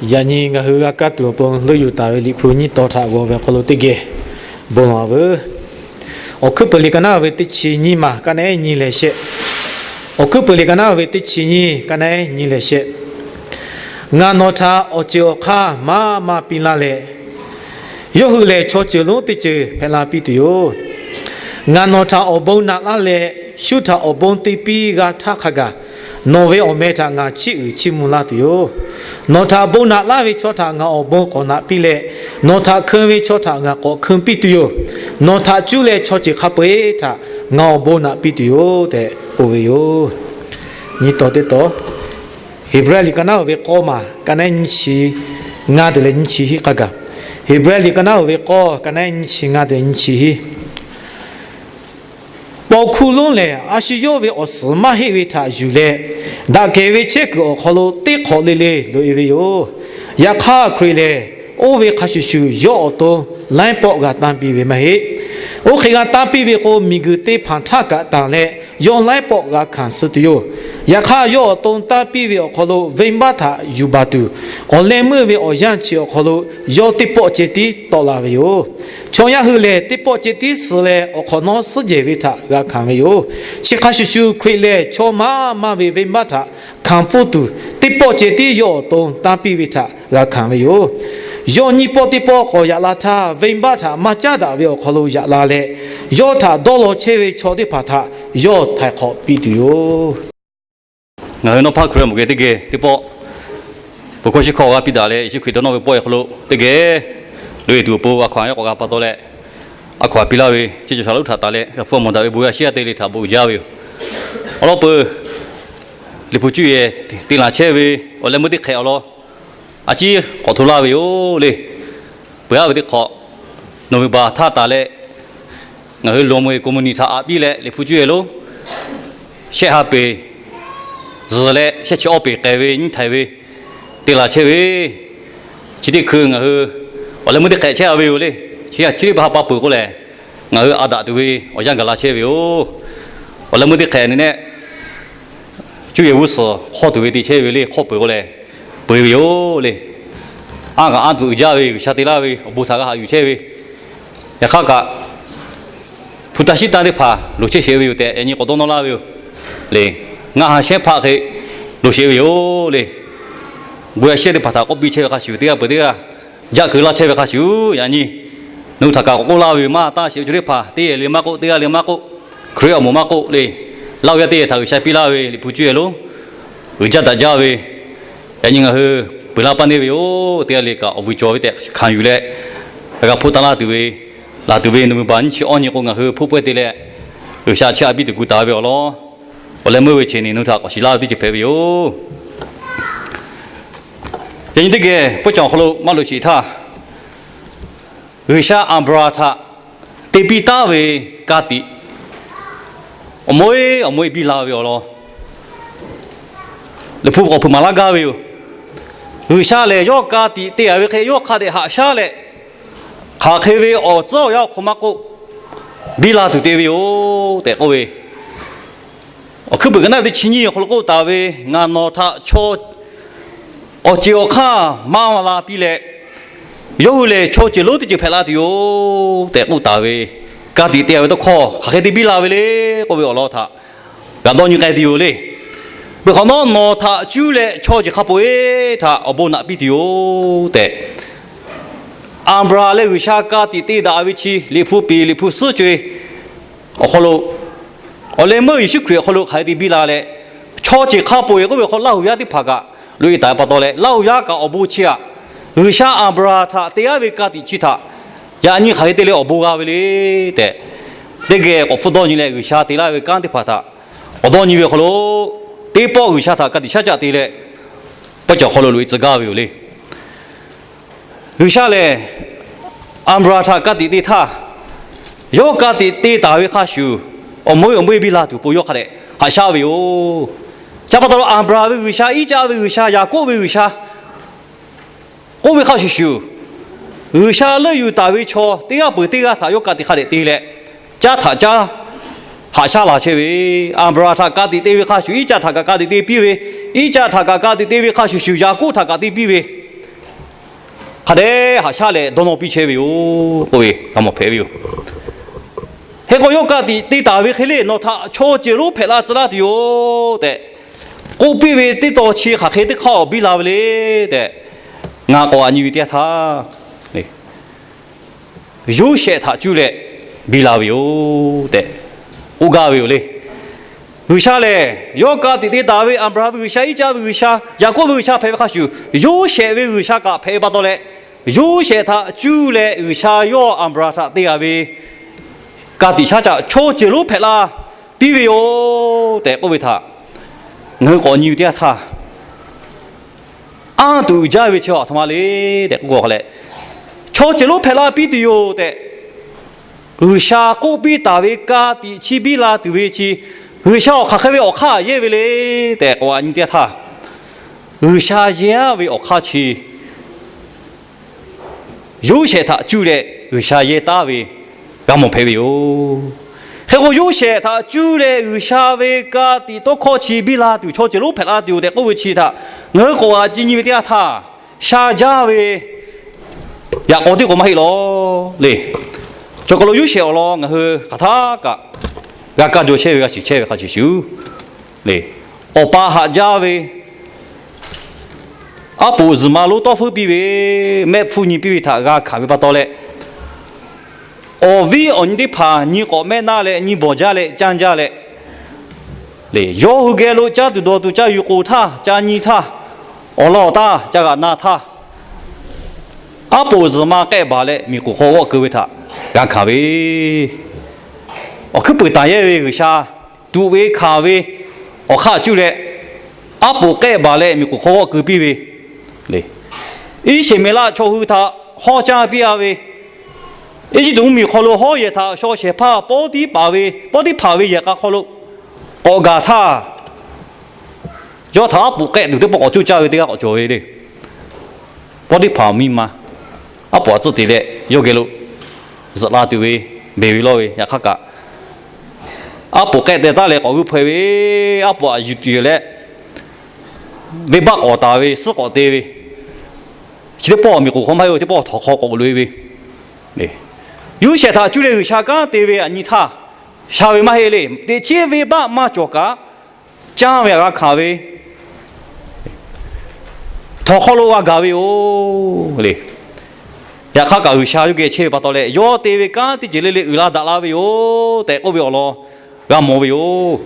Yaꞈ nyi ngaˬ hui g'a kaˇ tuˬ awˬ pon leuˆ yuˬ taˍ ve Liꞈ hpu nyiˇ taw htaꞈ g'aw ve awˬ hk'aw lo teˇ geh bon lawˬ-a veuˬ. Awˬ hkuiˉ peuˬ liꞈ ka naˉ ve teˇ chi nyiˇ maˬ ka naˉ ehˉ nyi leh shehˆ. Awˬ hkuiˉ peuˬ liꞈ ka naˉ ve teˇ chi nyiˇ ka naˉ ehˉ nyi leh shehˆ. Ngaˬ nawˬ htaꞈ awˬ ceuˬ awˬ hk'aˇ maˇ maˇ piˇ laˇ leh, yawˇ hui lehˬ chaw ceuˬ lonˉ teˇ ceuˬ hpehꞈ la piˇ tuˬ yoˬ. Ngaˬ nawˬ htaꞈ awˬ bon naꞈ laˇ leh, shu htaꞈ awˬ bon te piˇ g'a htaˇ hk'a gaˬ, nawˬ ve awˬ meh htaꞈ ngaˬ chiˇ uiˍ chiˇ mvuh laˇ tuˬ yoˬ. Nawˬ htaꞈ bon naꞈ laˇ ve chaw htaꞈ ngaˬ awˬ bon k'awꞈ naꞈ piˇ leh, nawˬ htaꞈ hkeun ve chaw htaꞈ ngaˬ k'awꞈ hkeun piˇ tuˬ yoˬ. Nawˬ htaꞈ cuˇ leh chaw ceuˬ hk'a peu-eˬ htaꞈ ngaˬ awˬ bon naꞈ piˇ tuˬ yoˬ tehꞈ k'oˆ ve yoˬ. Nyi taw teˇ taw, Heˍbrehˇ liꞈ ka naˉ oˬ ve k'awˇ maˬ ka naˉ ehˉ nyiˇ chi ngaˇ te leh nyiˇ chi hiˆ hk'a gaˬ. Heˍbrehˇ liꞈ ka naˉ oˬ ve k'awˇ ka naˉ ehˉ nyiˇ chi ngaˇ te leh nyiˇ chi hiˆ. Paw hkuˇ lonˉ lehˬ, a shu yawˇ ve awˬ suhˍ maˇ heˆ ve htaꞈ yuˬ leh, daꞈ kehˬ ve chehˇ kuiˬ awˬ hk'aw lo teˇ hk'awꞈ le le loꞈ-e ve yoˬ. Yaꞈ hk'aˇ, Hkriꞈ lehˬ oˇ ve hk'a shuˍ shuˍ yawˇ awˬ to laiˉ pawˆ g'a tanˇ piˇ ve maˇ heˆ. Oˇ hk'e g'a tanˇ piˇ ve k'o, miˬguiˬ teˇ hpaˍ htaˇ kaꞈ tanˬ leh, yawˇ laiˉ pawˆ g'a hkanˍ suh tuˬ yoˬ. Yaꞈ hk'aˇ, yawˇ awˬ to tanˇ piˇ ve awˬ hk'aw lo venˇbaˆ htaꞈ yuˬ baˬ tuˬ, awˬ leh meuˇ ve awˬ yanˇ chi awˬ hk'aw lo yawˇ teˇ pawˆ ceh tiˉ tawˆ la ve yoˬ. Chaw yaˇ hui lehˬ, teˇ pawˆ ceh tiˉ suh leh awˬ hk'awꞈ nawˉ suhˉ jehˬ ve htaꞈ g'a hkanˍ ve yoˬ. Chi hk'a shuˍ shuˍ, Hkriꞈ lehˬ chaw maˇ maˇ ve venˇbaˆ htaꞈ hkanˍ pfuhˇ tuˬ, teˇ pawˆ ceh tiˉ yawˇ awˬ to tanˇ piˇ ve htaꞈ g'a hkanˍ ve yoˬ. Yawˇ nyiˇ pawˆ teˇ pawˆ k'awꞈ yaꞈ la htaˇ, venˇbaˆ htaꞈ maˇ caˉ daꞈ ve awˬ hk'aw lo yaꞈ la leh, yawˇ htaꞈ dawˇ law chehˇ ve chaw teˇ hpaˍ htaꞈ yawˇ htaiˍ hk'awꞈ piˇ tuˬ yoˬ. Ngaˬ hui nawˇ hpaˇ Hkriꞈ yaˇ mawˬ geh teˇ geh teˇ pawˆ, bon hkawˇ shiˉ hkawˇ g'a piˇ daꞈ leh, Yeˍsuˆ Hkriꞈ dawˇ nawˇ ve pawehˇ awˬ hk'aw lo teˇ geh loꞈ-e tuˬ awˬ pon a hkaw-anˬ yawˇ k'awꞈ g'a pa taw leh, a hkaw-anˬ piˇ laˇ ve ceˇ cawˬ shaˍ lonˉ htaꞈ tanˬ leh g'a hpu awˬ mawˬ daꞈ ve bon yaˇ shiˉ yaˇ te le htaꞈ bon uiˍ jaˇ ve yoˬ. Awˬ lawn peuˬ, Liꞈ hpu cuˇ yehˬ te laˬ chehˇ ve awˬ leh meuˇ teˇ hk'ehꞈ awˬ lawn a ciˉ k'awꞈ hto laˇ ve yoˬ le. Peuˬ-aˉ ve teˇ hk'awꞈ, November htaˇ tanˬ leh, ngaˬ hui Lawˬ meuˇ ve คอมมิวนิตี้ htaꞈ aꞈ piˇ leh Liꞈ hpu cuˇ yehˬ lonˉ shehˆ ha peˍ zuhˬ leh shehˆ chi awˇ peˍ k'ai ve nyiˇ htaiˍ ve te laˬ chehˇ ve, chi teˇ hkui ngaˬ hui awˬ leh meuˇ teˇ hk'ehꞈ chehˇ-a ve yoˬ le. Chi teˇ hpaˍ ha pa peuˬ k'oˆ lehˬ, ngaˬ hui a daꞈ tuˬ ve awˬ yanˇ gaˬ la chehˇ ve yoˬ. Awˬ leh meuˇ teˇ hk'ehꞈ ne nehˆ, cuˇ yehˬ g'uˇ suhˍ hk'awˇ tuˬ ve te chehˇ ve le, hk'awˇ peuˬ k'oˆ lehˬ, peuˬ ve yoˬ le. Anˇ kaꞈ anˇ tuˬ uiˍ jaˇ ve G'uiˬsha te laˇ ve awˬ bon htaꞈ g'a haꞈ yuˬ chehˇ ve, yaꞈ hk'aˇ kaꞈ hpu taˇ shiˉ taˇ teˇ hpaˍ loˍ chehˇ sheˍ ve yoˬ tehꞈ yaꞈ nyi k'awꞈ dawˇ nawˇ laˇ ve yoˬ le. Ngaˬ ha shehˉ hpaˆ hk'e loˍ sheˍ ve yoˬ le. Bon yaˇ shiˉ yaˇ teˇ hpaˍ htaꞈ k'oˆ piˇ chehˇ ve hk'a shuˍ, teˇ g'aˇ peuˬ teˇ g'aˇ jaˆ keu laˇ chehˇ ve hk'a shuˍ, yaꞈ nyi nawˬ hui htaꞈ kaꞈ k'awꞈ k'oˆ laˇ ve yoˬ. Maˇ taˇ sheˍ ve chaw teˇ hpaˍ teˇ yehˬ le maˇ k'oˆ, teˇ g'aˇ le maˇ k'oˆ, Hkriꞈ awˬ moˍ maˇ k'oˆ le, laˇ-oˬ yaˇ teˇ yehˬ htaꞈ G'uiˬsha piˇ laˇ ve Liꞈ hpu cuˇ yehˬ lonˉ uiˍ jaˇ daꞈ jaˇ ve, yaꞈ nyi ngaˬ hui peuˬ laˇ paˇ neˇ ve yoˬ. Teˇ g'aˇ le kaꞈ awˬ vuiˬ cawˬ ve tehꞈ hkanˍ yuˬ leh, hk'aˬ g'a hpoˆ taˇ laˇ tuˬ ve, laˬ tuˬ ve November nyiˇ chi awˇ nyi k'o, ngaˬ hui hpoˆ pawehˇ te leh G'uiˬsha chiˇ aꞈ piˇ tuˬ gu taˍ ve awˬ lawn, awˬ leh meuˇ ve cheˬ ni nawˬ hui htaꞈ k'awꞈ shiˍ laˇ ve teˇ ceuˬ hpehꞈ ve yoˬ. Yaꞈ nyi teˇ geh pawehˇ cawˬ awˬ hk'aw lo maˇ loꞈ sheˍ htaˇ, G'uiˬsha Aˍbraˍhanˍ htaꞈ te piˇ taˉ ve ka tiꞈ awˬ meuˇ awˬ meuˇ biˇ la ve awˬ lawn, Liꞈ hpu k'awꞈ hpeuꞈ maˍ laˇ gaˇ ve yoˬ. G'uiˬsha lehˬ yawˇ ka tiꞈ te-a ve hk'e yawˇ hk'a dehꞈ haꞈ shaˉ leh, hk'aˬ hk'e ve awˬ tcuhˉ awˬ yanˇ awˬ hk'aw maˇ k'oˆ, biˇ la tuˬ te ve yoˬ tehꞈ k'oˆ ve, awˬ hkuiˉ puiˍ ka naˉ teˇ chi nyiˇ awˬ hk'aw lo k'oˆ taˍ ve, Ngaˬ nawˬ htaꞈ chaw awˬ ceuˬ awˬ hk'aˇ maˇ la piˇ leh, yawˇ hui lehˬ chaw ceuˬ lonˉ teˇ ceuˬ hpehꞈ la tuˬ yoˬ tehꞈ k'oˆ taˍ ve, ka tiꞈ te-a ve tawˇ hkawˇ hk'aˬ hk'e te biˇ la ve le k'oˆ ve awˬ lawn htaꞈ g'a dawˇ nyi k'ai tuˬ yoˬ le. Peuˬ hk'awꞈ nawˉ, nawˬ htaꞈ cuˇ leh chaw ceuˬ hk'a peu-eˬ htaꞈ awˬ bon naꞈ piˇ tuˬ yoˬ tehꞈ, Aˍbraˍhanˍ leh G'uiˬsha ka tiꞈ te daꞈ ve chi Liꞈ hpu piˍ Liꞈ hpu suhˉ co-e awˬ hk'aw lo, awˬ leh meuˇ Yeˍsuˆ Hkriꞈ awˬ hk'aw lo hk'aˬ hk'e te biˇ la leh, chaw ceuˬ hk'a peu-eˬ k'oˆ ve hk'aw Laˇhuˍ yaˇ teˇ hpaˍ kaꞈ loꞈ-e taˍ ve pa taw leh, Laˇhuˍ yaˇ kaꞈ awˬ bon chi htaꞈ, G'uiˬsha Aˍbraˍhanˍ htaꞈ te-a ve ka tiꞈ chi htaꞈ yaꞈ nyi hk'aˬ hk'e te leh awˬ bon g'a ve le tehꞈ, teˇ geh k'awꞈ hpfuhˇ dawˇ nyi leh G'uiˬsha te laˇ ve kanˉ teˇ hpaˍ htaꞈ k'awꞈ dawˇ nyi ve awˬ hk'aw lo, teˇ pawˆ G'uiˬsha htaꞈ ka tiꞈ shaˉ caˆ te leh, pawehˇ cawˬ awˬ hk'aw lo loꞈ-e tcuh gaˇ ve yoˬ le. G'uiˬsha lehˬ, Aˍbraˍhanˍ htaꞈ ka tiꞈ te htaˇ, yawˇ ka tiꞈ te taˍ ve hk'a shuˍ, awˬ meuˇ awˬ meuˇ biˇ la tuˬ pon yawˇ hk'a dehꞈ haꞈ shaˉ ve yoˬ. Chi pa taw lo Aˍbraˍhanˍ ve G'uiˬsha, Iˉcaˆ ve G'uiˬsha, Yaˍkoˆ ve G'uiˬsha k'oˆ ve hk'a shuˍ shuˍ, G'uiˬsha leuˆ yuˬ taˍ ve chaw teˇ g'aˇ peuˬ teˇ g'aˇ htaꞈ yawˇ ka tiꞈ hk'a dehꞈ te leh, caˇ htaꞈ caˇ haꞈ shaˉ la chehˇ ve, Aˍbraˍhanˍ htaꞈ ka tiꞈ te ve hk'a shuˍ Iˉcaˆ htaꞈ kaꞈ ka tiꞈ te piˇ ve, Iˉcaˆ htaꞈ kaꞈ ka tiꞈ te ve hk'a shuˍ shuˍ Yaˍkoˆ htaꞈ kaꞈ te piˇ ve, hk'a dehꞈ haꞈ shaˉ leh dawˇ nawˇ piˇ chehˇ ve yoˬ k'oˆ ve g'a mawˬ hpehꞈ ve yoˬ. Hk'e k'o, yawˇ ka tiꞈ te taˍ ve hk'e le, nawˬ htaꞈ chaw ceuˬ lonˉ hpehꞈ la tcuh laˇ tuˬ yoˬ tehꞈ k'oˆ piˇ ve teˇ tawn chi hk'aˬ hk'e teˇ hk'aˇ awˬ biˇ la ve le tehꞈ, ngaˬ k'awꞈ g'a nyi ve teˇ yanˇ htaˇ, Yoˇsehꞈ htaꞈ cuˇ leh biˇ la ve yoˬ tehꞈ k'oˆ gaˇ ve yoˬ le. G'uiˬsha lehˬ, yawˇ ka tiꞈ te taˍ ve Aˍbraˍhanˍ ve G'uiˬsha, Iˉcaˆ ve G'uiˬsha, Yaˍkoˆ ve G'uiˬsha hpehꞈ ve hk'a shuˍ, Yoˇsehꞈ ve G'uiˬsha kaꞈ hpehꞈ ve pa taw leh, Yoˇsehꞈ htaꞈ cuˇ leh G'uiˬsha yawˇ Aˍbraˍhanˍ htaꞈ te g'a ve ka tiꞈ shaˉ caꞈ chaw ceuˬ lonˉ hpehꞈ la piˇ ve yoˬ tehꞈ k'oˆ ve htaꞈ ngaˬ hui k'awꞈ nyi ve teˇ yanˇ htaˇ, anˇ tuˬ uiˍ jaˇ ve chi aˬ htoꞈ ma le tehꞈ k'oˆ k'o leh, chaw ceuˬ lonˉ hpehꞈ la piˇ tuˬ yoˬ tehꞈ G'uiˬsha k'oˆ piˇ taˍ ve ka tiꞈ chi biˇ la tuˬ ve chi, G'uiˬsha awˬ hk'aˬ hk'e ve awˬ hk'aˇ yehˇ ve le tehꞈ k'awꞈ g'a nyi teˇ yanˇ htaˇ, G'uiˬsha yehˇ ve awˬ hk'aˇ chi Yoˇsehꞈ htaꞈ cuˇ leh G'uiˬsha yehˇ taˉ ve g'a mawˬ hpehꞈ ve yoˬ. Hk'e k'o, Yoˇsehꞈ htaꞈ cuˇ leh G'uiˬsha ve ka tiꞈ tawˇ hkawˇ chi biˇ la tuˬ, chaw ceuˬ lonˉ hpehꞈ la tuˬ yoˬ tehꞈ k'oˆ ve chi htaꞈ ngaˬ hui k'awꞈ g'a ci nyi ve teˇ yanˇ htaˇ, sha jaˇ ve yaꞈ k'aw tiˉ k'o maˇ heˆ law le. Chaw hk'aw lo Yoˇsehꞈ awˬ lawn ngaˬ hui hk'aˬ htaˇ kaꞈ g'a kaˇ jaw chehˇ ve, g'a shiˍ chehˇ ve hk'a shuˍ shuˍ le, awˬ pa haꞈ jaˇ ve, aˉ poꞈ zuhˬ ma lonˉ tawˇ feuˉ piˇ ve, mehˆ hpfuhˇ nyi piˇ ve htaꞈ g'a hkanˍ ve pa taw leh, awˬ viˉ awˬ nyi teˇ hpaˍ nyi k'awꞈ mehˆ naˇ leh nyi bawˬ jaˇ leh canˇ jaˇ leh, yawˇ hui geh lo caˇ tuˬ dawˬ tuˬ, ca yuˬ k'oˍ htaˇ, ca nyi htaˇ, awˬ lawn awˬ taˇ ca g'aꞈ na htaˇ, aˉ poꞈ zuhˬ ma k'ehˆ baˬ leh miˬ k'oˍ hk'aw g'awˆ keu ve htaꞈ g'a hkanˍ ve, awˬ hkuiˉ puiˍ taˍ yehˇ ve G'uiˬsha tuꞈ ve hkanˍ ve awˬ hk'aˇ cuˇ leh, aˉ poꞈ k'ehˆ baˬ leh miˬ k'oˍ hk'aw g'awˆ keu piˇ ve le. Iˉsheˍmeˍlaˆ chaw hui htaꞈ hawˉ caˇ piˇ-a ve, Eˇjiˇtuꞈ mvuhˇmiˬ hk'aw lo hawˉ yehˬ htaꞈ shaw shehˍ hpaˇ Pawˇtiˇpaˍ ve, Pawˇtiˇhpaˍ ve yehˬ k'a hk'aw lo k'awꞈ gaˬ htaˇ, yawˇ htaꞈ aˉ poꞈ k'ehˆ tuˬ teˇ pawˆ k'awꞈ coˇ caˇ ve teˇ g'aˇ k'awꞈ cawˬ ve le. Pawˇtiˇhpaˍ miˇ ma aˉ poꞈ htaꞈ tcuhˉ te leh yawˇ geh lo zuhꞈ la tuˬ ve, beˬ ve lawˇ ve, yaꞈ hk'aˇ kaꞈ aˉ poꞈ k'ehˆ teh taˉ leh k'awꞈ g'uiˇ hpaw-e ve, aˉ poꞈ htaꞈ yuˬ tuˬ yoˬ leh, venˇbaˆ k'awꞈ taˍ ve, suhˉ k'awꞈ te ve, chi teˇ pawˆ miˬ k'oˍ hk'aw maˇ heˆ-o, teˇ pawˆ htawnˍ hk'aw k'awꞈ loꞈ-e ve, Yoˇsehꞈ htaꞈ cuˇ leh G'uiˬsha kanˉ te ve aꞈ nyi htaˇ, sha ve maˇ heˆ le. Teꞈ chiˉ venˇbaˆ maˇ cawˬ kaꞈ, canˇ ve htaꞈ g'a hkanˍ ve, htawnˍ hk'aw lo g'a gaˬ ve yoˬ le. Yaꞈ hk'aˇ kaꞈ G'uiˬsha yawˇ geh chehˇ ve pa taw leh, yawˇ te ve kanˉ teˇ ceuˬ le le uiˍ la daꞈ la ve yoˬ tehꞈ k'oˆ ve awˬ lawn g'a mawˬ ve yoˬ.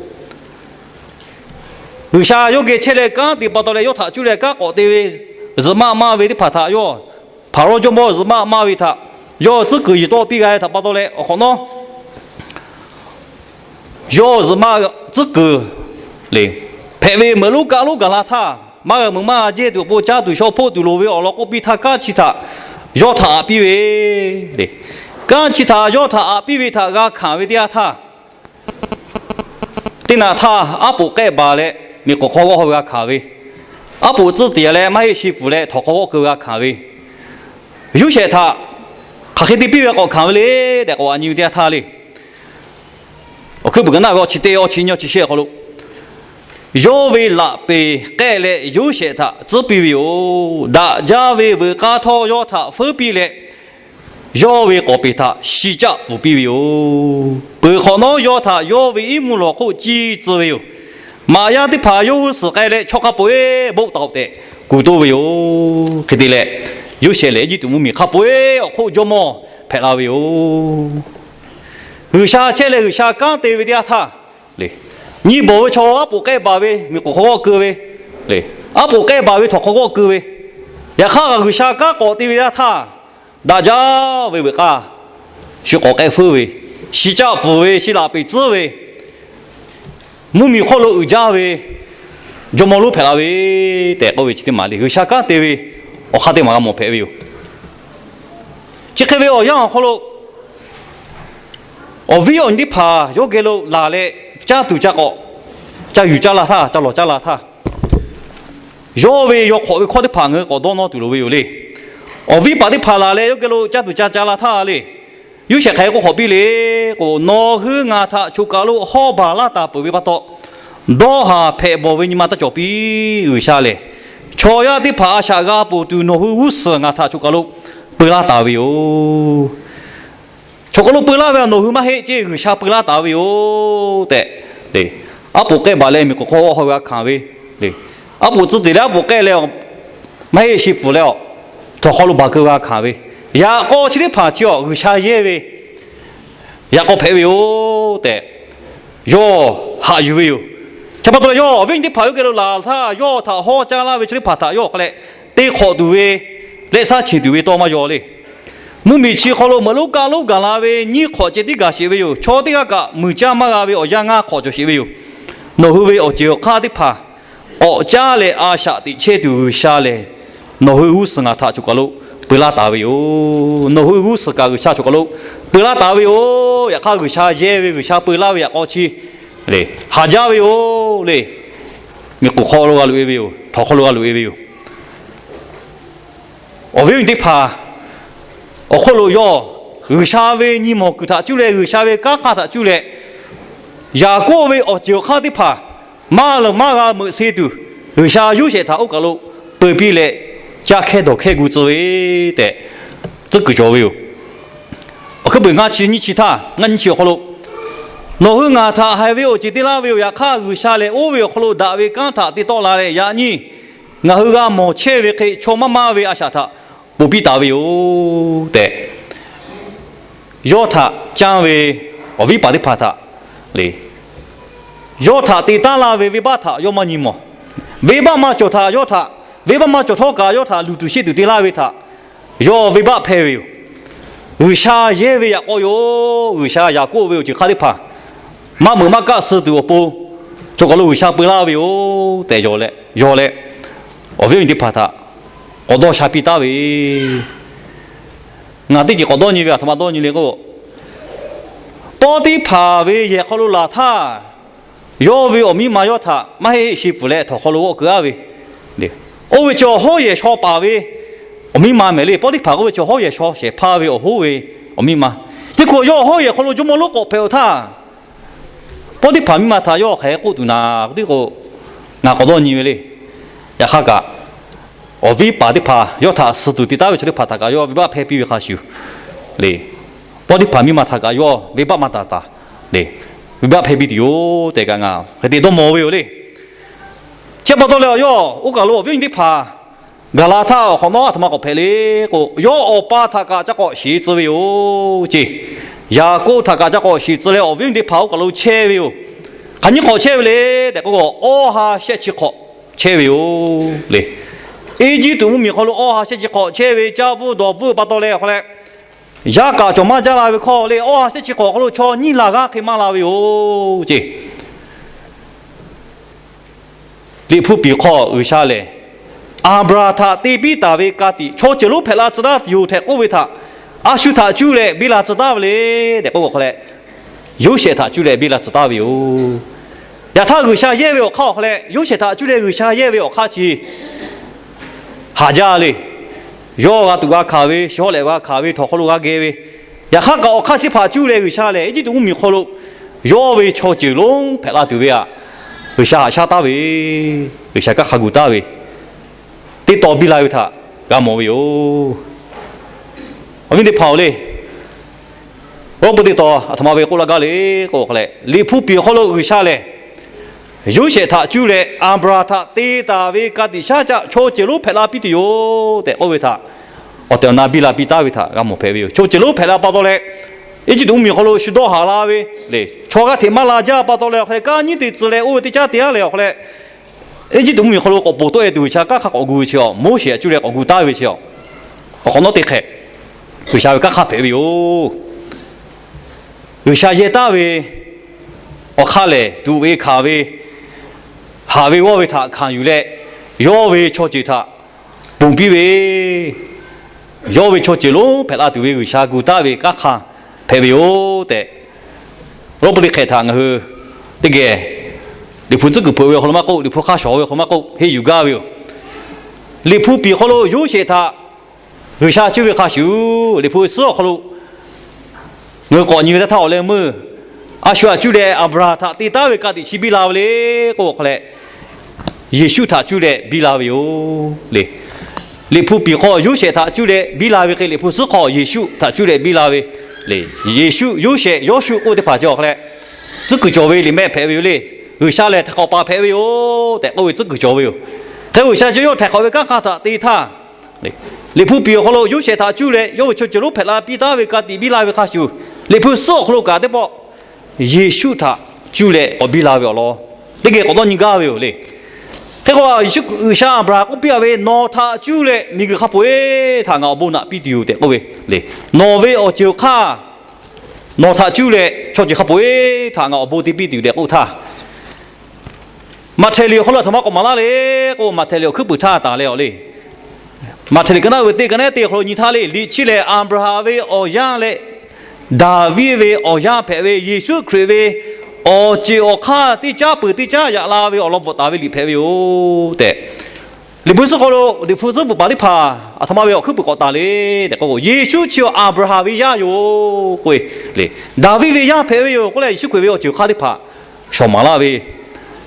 G'uiˬsha yawˇ geh chehˇ leh kanˉ te pa taw leh, yawˇ htaꞈ cuˇ leh kanˉ k'awꞈ te ve, zuhꞈ maˆ maˇ ve teˇ hpaˍ htaꞈ yawˇ Hpaˍrawˇ jawˇmawˇ zuhꞈ maˆ maˇ ve htaꞈ yawˇ tcuhˉ kuiˬ yiˬ tawˆ piˇ g'a ve htaꞈ pa taw leh, awˬ hk'awꞈ nawˉ yawˇ zuhꞈ maˆ tcuhˉ kuiˬ le, hpehꞈ ve meuꞈ lonˉ kaˆ lonˉ gaˬ la htaˇ, maˇ g'a meuꞈ maˇ g'a jehˇ tuˬ awˬ pon caˇ tuˬ shaw hpoˆ tuˬ loˍ ve awˬ lawn k'oˆ piˇ htaˇ, kanˉ chi htaꞈ yawˇ htaꞈ aꞈ piˇ ve le. Kanˉ chi htaꞈ yawˇ htaꞈ aꞈ piˇ ve htaꞈ g'a hkanˍ ve teˇ yanˇ htaˇ, teˇ naꞈ htaˇ aˉ poꞈ k'ehˆ baˬ leh miˬ k'oˍ hk'aw g'awˆ ve g'a hkanˍ ve, aˉ poꞈ tcuhˉ tiˍ leh maˇ heˆ shi pfuhˍ leh htawnˍ hk'aw g'awˆ keu g'a hkanˍ ve, Yoˇsehꞈ htaꞈ hk'aˬ hk'e te piˇ ve k'awꞈ hkanˍ ve le tehꞈ k'awꞈ g'a nyi ve teˇ yanˇ htaˇ le. Awˬ hkuiˉ puiˍ ka naˆ g'aw chi teˇ awˇ chi nyi awˇ chi shehˆ hk'aw lo, yawˇ ve laꞈ peˍ k'ehˆ leh Yoˇsehꞈ htaꞈ tcuhˉ piˇ ve yoˬ. Daꞈ jaˇ ve veuꞈ k'aˇ htawˇ yawˇ htaꞈ feuˉ piˇ leh, yawˇ ve k'awˍ peˍ htaꞈ shi caˆ pfuhˍ piˇ ve yoˬ. Peuˬ hk'awꞈ nawˉ yawˇ htaꞈ yawˇ ve iˉ mvuhˇ lawˬ hk'oˆ ciˇ tcuh ve yoˬ. Maꞈ yaˇ teˇ hpaˍ yawˇ hui suhˍ k'ai leh, chaw hk'a peu-eˬ boˆ taoˍ tehꞈ kuˬ toˆ ve yoˬ. Hk'e te leh, Yoˇsehꞈ lehˬ Eˇjiˇtuꞈ mvuhˇmiˬ hk'a peu-eˬ awˬ hk'oˆ jawˇmawˇ hpehꞈ la ve yoˬ. G'uiˬsha chehˇ leh G'uiˬsha kanˉ te ve teˇ yanˇ htaˇ le, nyi bawˬ ve chaw aˉ poꞈ k'ehˆ baˬ ve miˬ k'oˍ hk'aw g'awˆ keu ve le, aˉ poꞈ k'ehˆ baˬ ve htawnˍ hk'aw g'awˆ keu ve, yaꞈ hk'aˇ kaꞈ G'uiˬsha kanˉ k'awꞈ te ve teˇ yanˇ htaˇ, daꞈ jaˇ ve veuꞈ k'aˇ shu k'awꞈ k'ehˆ feuˉ ve, shi caˆ pfuhˍ ve, shi laꞈ peˍ tcuhˉ ve, mvuhˇmiˬ hk'oˆ lo uiˍ jaˇ ve jawˇmawˇ lonˉ hpehꞈ la ve tehꞈ k'oˆ ve chi teˇ maˬ le, G'uiˬsha kanˉ te ve awˬ hk'aˇ teˇ maˬ g'a mawˬ hpehꞈ ve yoˬ. Chi hk'e ve awˬ yanˇ awˬ hk'aw lo, awˬ viˉ awˬ nyi teˇ hpaˍ yawˇ geh lo laˬ leh, caˇ tuˬ ca k'awꞈ, ca yuˬ caˇ la htaˇ, ca lawˬ caˇ la htaˇ, yawˇ ve yaw hk'awꞈ ve hkawˇ teˇ hpaˍ ngaˬ hui k'awꞈ dawˇ nawˇ tuˬ loˍ ve yoˬ le. Awˬ viˉ paˍ teˇ hpaˍ laˬ leh yawˇ geh lo caˇ tuˬ ca ca la htaˇ le, Yoˇsehꞈ hk'aˬ hk'e k'oˆ hk'awꞈ piˇ le k'o, nawˬ hui ngaˬ htaꞈ choˬ kaˬ lo hawˇ baˬ laˇ taˍ peuˬ ve pa taw, dawˇ haˍ hpehꞈ bawˬ ve nyi ma taˇ cawˬ piˇ. G'uiˬsha lehˬ Chaw yaˇ teˇ hpaˍ a shaꞈ g'a ponˬ tuˬ nawˬ hui g'uˇ suhˍ ngaˬ htaꞈ choˬ kaˬ lo peu laˇ taˍ ve yoˬ. Choˬ kaˬ lo peu laˇ ve nawˬ hui maˇ heˆ ceˇ, G'uiˬsha peu laˇ taˍ ve yoˬ tehꞈ, aˉ poꞈ k'ehˆ baˬ leh miˬ k'oˍ hk'aw g'awˇ haw g'a hkanˍ ve, aˉ poꞈ tcuhˇ teˍ leh aˉ poꞈ k'ehˆ leh, maˇ heˆ sheˍ pfuhˍ leh, awˬ htawnˍ hk'aw lo baˬ keu g'a hkanˍ ve, yaꞈ k'aw chi teˇ hpaˍ chi awˬ G'uiˬsha yehˇ ve yaꞈ k'aw hpehꞈ ve yoˬ tehꞈ, yawˇ haꞈ yuˬ ve yoˬ. Chi pa taw leh yawˇ awˬ viˉ awˬ nyi teˇ hpaˍ yawˇ geh lo laˬ htaˇ, yawˇ htaꞈ hawˉ caˇ laˇ ve chi teˇ hpaˍ htaꞈ yawˇ hk'a leh te hk'awꞈ tuˬ ve, leh shaˉ cheˬ tuˬ ve tawˇ maˇ yaw le. Mvuhˇmiˬ chi hk'aw lo meuꞈ lonˉ kaˆ lonˉ gaˬ la ve nyiˇ hk'awꞈ ceh tiˉ gaˬ sheˍ ve yoˬ. Chaw teˇ g'aˇ kaꞈ muiˬ caˇ maˇ g'a ve awˬ yanˇ ngaˇ hk'awꞈ cawˬ sheˍ ve yoˬ. Nawˬ hui ve awˬ ceˬ awˬ hk'aˇ teˇ hpaˍ k'awꞈ caˇ leh a shaꞈ teꞈ chehˇ tuˬ G'uiˬsha lehˬ, nawˬ hui g'uˇ suhˍ ngaˬ htaꞈ choˬ kaˬ lo peu laˇ taˍ ve yoˬ. Nawˬ hui g'uˇ suhˍ kaꞈ G'uiˬsha choˬ kaˬ lo peu laˇ taˍ ve yoˬ. Yaꞈ hk'aˇ G'uiˬsha yehˇ ve, G'uiˬsha peu laˇ ve yaꞈ k'aw chi haˍ jaˇ ve yoˬ le. Miˬ k'oˍ hk'aw lo g'a loꞈ e ve yoˬ. Htawnˍ hk'aw lo g'a loꞈ e ve yoˬ. Awˬ viˉ awˬ nyi teˇ hpaˍ, awˬ hk'oˆ lo yawˇ G'uiˬsha ve nyi mawˬ kuiˬ htaꞈ cuˇ leh, G'uiˬsha ve kanˉ hk'aˇ htaꞈ cuˇ leh, Yaˍkoˆ ve awˬ ceˬ awˬ hk'aˇ teˇ hpaˍ maˇ leuˬ maˇ g'a meuꞈ se tuˬ, G'uiˬsha Yoˇsehꞈ htaꞈ oˇ kaˬ lo peu piˇ leh, caˇ hkehˇ dawˬ hkehˇ gu tcuh ve tehꞈ tcuhˉ kuiˬ cawˬ ve yoˬ. Awˬ hkuiˉ puiˍ ngaˇ chi nyiˇ chi htaˇ, ngaˇ nyiˇ chi awˬ hk'aw lo, nawˬ hui ngaˬ htaꞈ haiˬ ve awˬ ceˬ te laˇ ve yoˬ. Yaꞈ hk'aˇ, G'uiˬsha lehˬ oˇ ve awˬ hk'aw lo daꞈ ve kanˉ htaꞈ te tawˆ la leh, yaꞈ nyi ngaˬ hui g'a mawˬ chehˇ ve hk'e chaw maˇ maˇ ve a shaꞈ htaꞈ ponˬ piˇ taˍ ve yoˬ tehꞈ, yawˇ htaꞈ canˇ ve awˬ viˉ paˍ teˇ hpaˍ htaꞈ le, yawˇ htaꞈ te taˉ laˇ ve venˇbaˆ htaꞈ yawˇ maˇ nyi mawˬ. Venˇbaˆ maˇ cawˬ htaꞈ yawˇ htaꞈ, venˇbaˆ maˇ cawˬ htawˇ kaꞈ yawˇ htaꞈ luˬ tuˬ sheˆ tuˬ te laˇ ve htaꞈ yawˇ venˇbaˆ hpehˇ ve yoˬ. G'uiˬsha yehˇ ve yaꞈ k'aw yoˬ. G'uiˬsha Yaˍkoˆ ve awˬ ceˬ hk'aˇ teˇ hpaˍ maˇ meuꞈ maˇ kaˆ suh tuˬ awˬ pon, choˬ kaˬ lo G'uiˬsha peu laˇ ve yoˬ tehꞈ yaw leh, yaw leh, awˬ viˉ awˬ nyi teˇ hpaˍ htaꞈ k'awꞈ dawˇ sha piˇ taˉ ve, ngaˬ teˇ ceuˬ k'awꞈ dawˇ nyi ve, aˬ htoꞈ ma dawˇ nyi le k'o, Pawˇtiˇhpaˍ ve yehˬ hk'aw lo laˬ htaˇ, yawˇ ve awˬ miˇ ma yawˇ htaꞈ maˇ heˆ sheˍ pfuhˍ leh htawnˍ hk'aw lo g'awˆ keu aˉ ve, oˇ ve chi awˬ hawˉ yehˬ shaw paˍ ve awˬ miˇ ma mehˍ le. Pawˇtiˇhpaˍ k'oˆ ve chi awˬ hawˉ yehˬ shaw shehˍ hpaˇ ve awˬ hoˉ ve awˬ miˇ ma. Teˇ hk'oˆ yawˇ awˬ hawˉ yehˬ hk'aw lo jawˇmawˇ lonˉ k'awꞈ hpehꞈ-oˬ htaˇ, Pawˇtiˇhpaˍ miˇ ma htaꞈ yawˇ hk'aˬ hk'e k'oˆ tuˬ naˍ k'o, ngaˬ k'awꞈ dawˇ nyi ve le. Yaꞈ hk'aˇ kaꞈ, awˬ viˉ paˍ teˇ hpaˍ yawˇ htaꞈ suh tuˬ te taˉ ve chaw teˇ hpaˍ htaꞈ kaꞈ yawˇ venˇbaˆ hpehˇ piˇ ve hk'a shuˍ le, Pawˇtiˇhpaˍ miˇ ma htaꞈ kaꞈ yawˇ venˇbaˆ maˇ taˍ taˍ le, venˇbaˆ hpehˇ piˇ tuˬ yoˬ tehꞈ kaꞈ ngaˬ hk'e te dawˇ mawˬ ve yoˬ le. Chi pa taw leh, yawˇ oˇ kaˬ lo awˬ viˉ awˬ nyi teˇ hpaˍ gaˬ la htaˇ, awˬ hk'awꞈ nawˉ aˬ htoꞈ ma k'awꞈ hpehꞈ le k'o, yawˇ awˬ pa htaꞈ kaꞈ ca k'awꞈ shiˍ tcuh ve yoˬ ceˇ. Yaˍkoˆ htaꞈ kaꞈ ca k'awꞈ shiˍ tcuh leh, awˬ viˉ awˬ nyi teˇ hpaˍ oˇ kaˬ lo chehˇ ve yoˬ. Hk'aˬ nyiˇ hk'awꞈ chehˇ ve le tehꞈ k'o, awˇ ha shehˆ chi hk'awꞈ chehˇ ve yoˬ le. Eˇjiˇtuꞈ mvuhˇmiˬ hk'aw lo awˇ ha shehˆ chi hk'awꞈ chehˇ ve, caˇ bvuhˇ dawˬ bvuhˇ pa taw leh awˬ hk'aw leh, yaˇ kaꞈ cawˬ maˇ jaˇ la ve hkawˇ le, awˇ ha shehˆ chi hk'awꞈ hk'aw lo chaw nyiˇ laˬ g'aˇ hk'e maˇ la ve yoˬ ceˇ. Liꞈ hpu piˍ hk'aw G'uiˬsha lehˬ, Aˍbraˍhanˍ htaꞈ te piˇ taˍ ve ka tiꞈ chaw ceuˬ lonˉ hpehꞈ la tcuh taˉ tuˬ yoˬ tehꞈ k'oˆ ve htaꞈ a shu htaꞈ cuˇ leh biˇ la tcuh taˉ ve le tehꞈ k'oˆ ve awˬ hk'aw leh, Yoˇsehꞈ htaꞈ cuˇ leh biˇ la tcuh taˉ ve yoˬ. Yaꞈ htaˇ G'uiˬsha yehˇ ve awˬ hk'aˇ awˬ hk'aw leh, Yoˇsehꞈ htaꞈ cuˇ leh G'uiˬsha yehˇ ve awˬ hk'aˇ chi haˍ jaˇ le. Yawˇ g'a tuꞈ g'a hkanˍ ve, shiˍ hawˆ lehꞈ g'a hkanˍ ve, htawnˍ hk'aw lo g'a geh ve, yaꞈ hk'aˇ kaꞈ awˬ hk'aˇ chi hpaꞈ cuˇ leh G'uiˬsha lehˬ, Eˇjiˇtuꞈ mvuhˇmiˬ hk'aw lo yawˇ ve chaw ceuˬ lonˉ hpehꞈ la tuˬ ve htaꞈ G'uiˬsha haꞈ shaˉ taˉ ve, G'uiˬsha kanˉ hk'a gu taˉ ve, teˇ taw biˇ la ve htaꞈ g'a mawˬ ve yoˬ. Awˬ viˉ teˇ hpaˍ-oˬ le, Roˉ puˇ teˇ taw aˬ htoꞈ ma ve k'oˆ laˇ gaˇ le k'o, Liꞈ hpu piˍ awˬ hk'aw lo G'uiˬsha lehˬ, Yoˇsehꞈ htaꞈ cuˇ leh Aˍbraˍhanˍ htaꞈ te taˍ ve ka tiꞈ shaˉ caˆ chaw ceuˬ lonˉ hpehꞈ la piˇ tuˬ yoˬ tehꞈ k'oˆ ve htaꞈ, awˬ tehˬ awˬ na biˇ la piˇ taˉ ve htaꞈ g'a mawˬ hpehꞈ ve yoˬ. Chaw ceuˬ lonˉ hpehꞈ la pa taw leh, Eˇjiˇtuꞈ mvuhˇmiˬ hk'aw lo shu dawˇ haˍ la ve le, chaw g'aˇ hteꞈ maˇ la jaˇ pa taw leh, awˬ hk'aw leh kanˉ nyiˉ te tcuh leh oˇ ve teˇ caˉ te aˉ leh awˬ hk'aw leh, Eˇjiˇtuꞈ mvuhˇmiˬ hk'aw lo k'awꞈ poˬ tawˆ e tuˬ G'uiˬsha kanˉ hk'a k'awꞈ gu ve chi awˬ, Moˉseˍ htaꞈ cuˇ leh k'awꞈ gu taˉ ve chi awˬ, awˬ hk'awꞈ nawˉ teˇ hk'ehꞈ G'uiˬsha ve kanˉ hk'a hpehꞈ ve yoˬ. G'uiˬsha yehˇ taˉ ve awˬ hk'aˇ lehˬ, tuꞈ ve hkanˍ ve, haˍ ve g'awˇ ve htaꞈ hkanˍ yuˬ leh, yawˇ ve chaw ceuˬ htaꞈ ponˬ piˇ ve, yawˇ ve chaw ceuˬ lonˉ hpehꞈ la tuˬ ve G'uiˬsha gu taˉ ve kanˉ hk'a hpehꞈ ve yoˬ tehꞈ, Roˉ puˇ teˇ hk'ehꞈ htaꞈ ngaˬ hui teˇ geh Liꞈ hpu tcuhˉ kuiˬ hpeuꞈ ve awˬ hk'aw lo maˇ k'oˆ, Liꞈ hpu hk'aˇ shawˍ ve awˬ hk'aw lo maˇ k'oˆ, henˇ yuˬ gaˇ ve yoˬ. Liꞈ hpu piˍ awˬ hk'aw lo Yoˇsehꞈ htaꞈ G'uiˬsha cuˇ ve hk'a shuˍ, Liꞈ hpu suhˉ awˬ hk'aw lo ngaˬ hui k'awꞈ nyi ve teˇ htaˇ awˬ leh meuˇ, a shu htaꞈ cuˇ leh Aˍbraˍhanˍ htaꞈ te taˉ ve ka tiꞈ chi biˇ la ve le k'oˆ awˬ hk'aw leh, Yeˍsuˆ htaꞈ cuˇ leh biˇ la ve yoˬ le. Liꞈ hpu piˍ hk'aw Yoˇsehꞈ htaꞈ cuˇ leh biˇ la ve hk'e, Liꞈ hpu suhˉ hk'aw Yeˍsuˆ htaꞈ cuˇ leh biˇ la ve le. Yeˍsuˆ, Yoˇsehꞈ, Yawˇshuˆ k'oˆ ve teˇ hpaˍ chi awˬ hk'a leh tcuhˉ kuiˬ cawˬ ve liꞈ mehˆ hpehꞈ ve yoˬ le. G'uiˬsha lehˬ htaiˍ hk'awꞈ paˍ hpehꞈ ve yoˬ tehꞈ k'oˆ ve tcuhˉ kuiˬ cawˬ ve yoˬ. Hk'e G'uiˬsha chi yawˇ htaiˍ hk'awꞈ ve kanˉ hk'a htaꞈ te htaˇ, Liꞈ hpu piˍ awˬ hk'aw lo Yoˇsehꞈ htaꞈ cuˇ leh yawˇ ve chaw ceuˬ lonˉ hpehꞈ la piˇ taˉ ve ka tiꞈ biˇ la ve hk'a shuˍ, Liꞈ hpu suhˉ awˬ hk'aw lo kaꞈ teˇ pawˆ Yeˍsuˆ htaꞈ cuˇ leh k'awꞈ biˇ la ve awˬ lawn teˇ geh k'awꞈ dawˇ nyi gaˇ ve yoˬ le. Hk'e k'o, Yeˍsuˆ G'uiˬsha Aˍbraˍhanˍ k'oˆ piˇ a ve, Nawˬ htaꞈ cuˇ leh miˬguiˬ hk'a peu-eˬ htaꞈ ngaˬ awˬ bon naꞈ piˇ tuˬ yoˬ tehꞈ k'oˆ ve le. Nawˬ ve awˬ ceuˬ awˬ hk'aˇ nawˬ htaꞈ cuˇ leh chaw ceuˬ hk'a peu-eˬ htaꞈ ngaˬ awˬ bon te piˇ tuˬ yoˬ tehꞈ k'oˆ htaˇ, Maꞈhtehˍ liꞈ awˬ hk'aw lo a htoꞈ ma k'awꞈ maˍ laˇ le k'o, Maꞈhtehˍ liꞈ awˬ hkuiˉ puiˍ htaˇ taˍ leh awˬ le. Maꞈhtehˍ liꞈ ka naˉ ve teˇ ka nehˉ te awˬ hk'aw lo nyi htaˇ le, liꞈ chi lehˬ Aˍbraˍhanˍ ve awˬ yaˇ leh Daˍviˆ ve awˬ yaˇ hpehꞈ ve Yeˍsuˆ Hkriꞈ ve awˬ ceuˬ awˬ hk'aˇ teˇ caˉ peuˬ teˇ caˉ yaꞈ la ve awˬ lawn bvuhꞈ taˍ ve liꞈ hpehꞈ ve yoˬ tehꞈ, Liꞈ hpu suhˉ hk'aw lo Liꞈ hpu suhˉ bvuhꞈ paˍ teˇ hpaˍ a htoꞈ ma ve awˬ hkuiˉ puiˍ k'awꞈ taˍ le tehꞈ k'o, Yeˍsuˆ chi Aˍbraˍhanˍ ve yaˇ yoˬ k'oˆ ve le. Daˍviˆ ve yaˇ hpehꞈ ve yoˬ k'oˆ leh, Yeˍsuˆ Hkriꞈ ve awˬ ceuˬ hk'aˇ teˇ hpaˍ shawˍ maˍ laˇ ve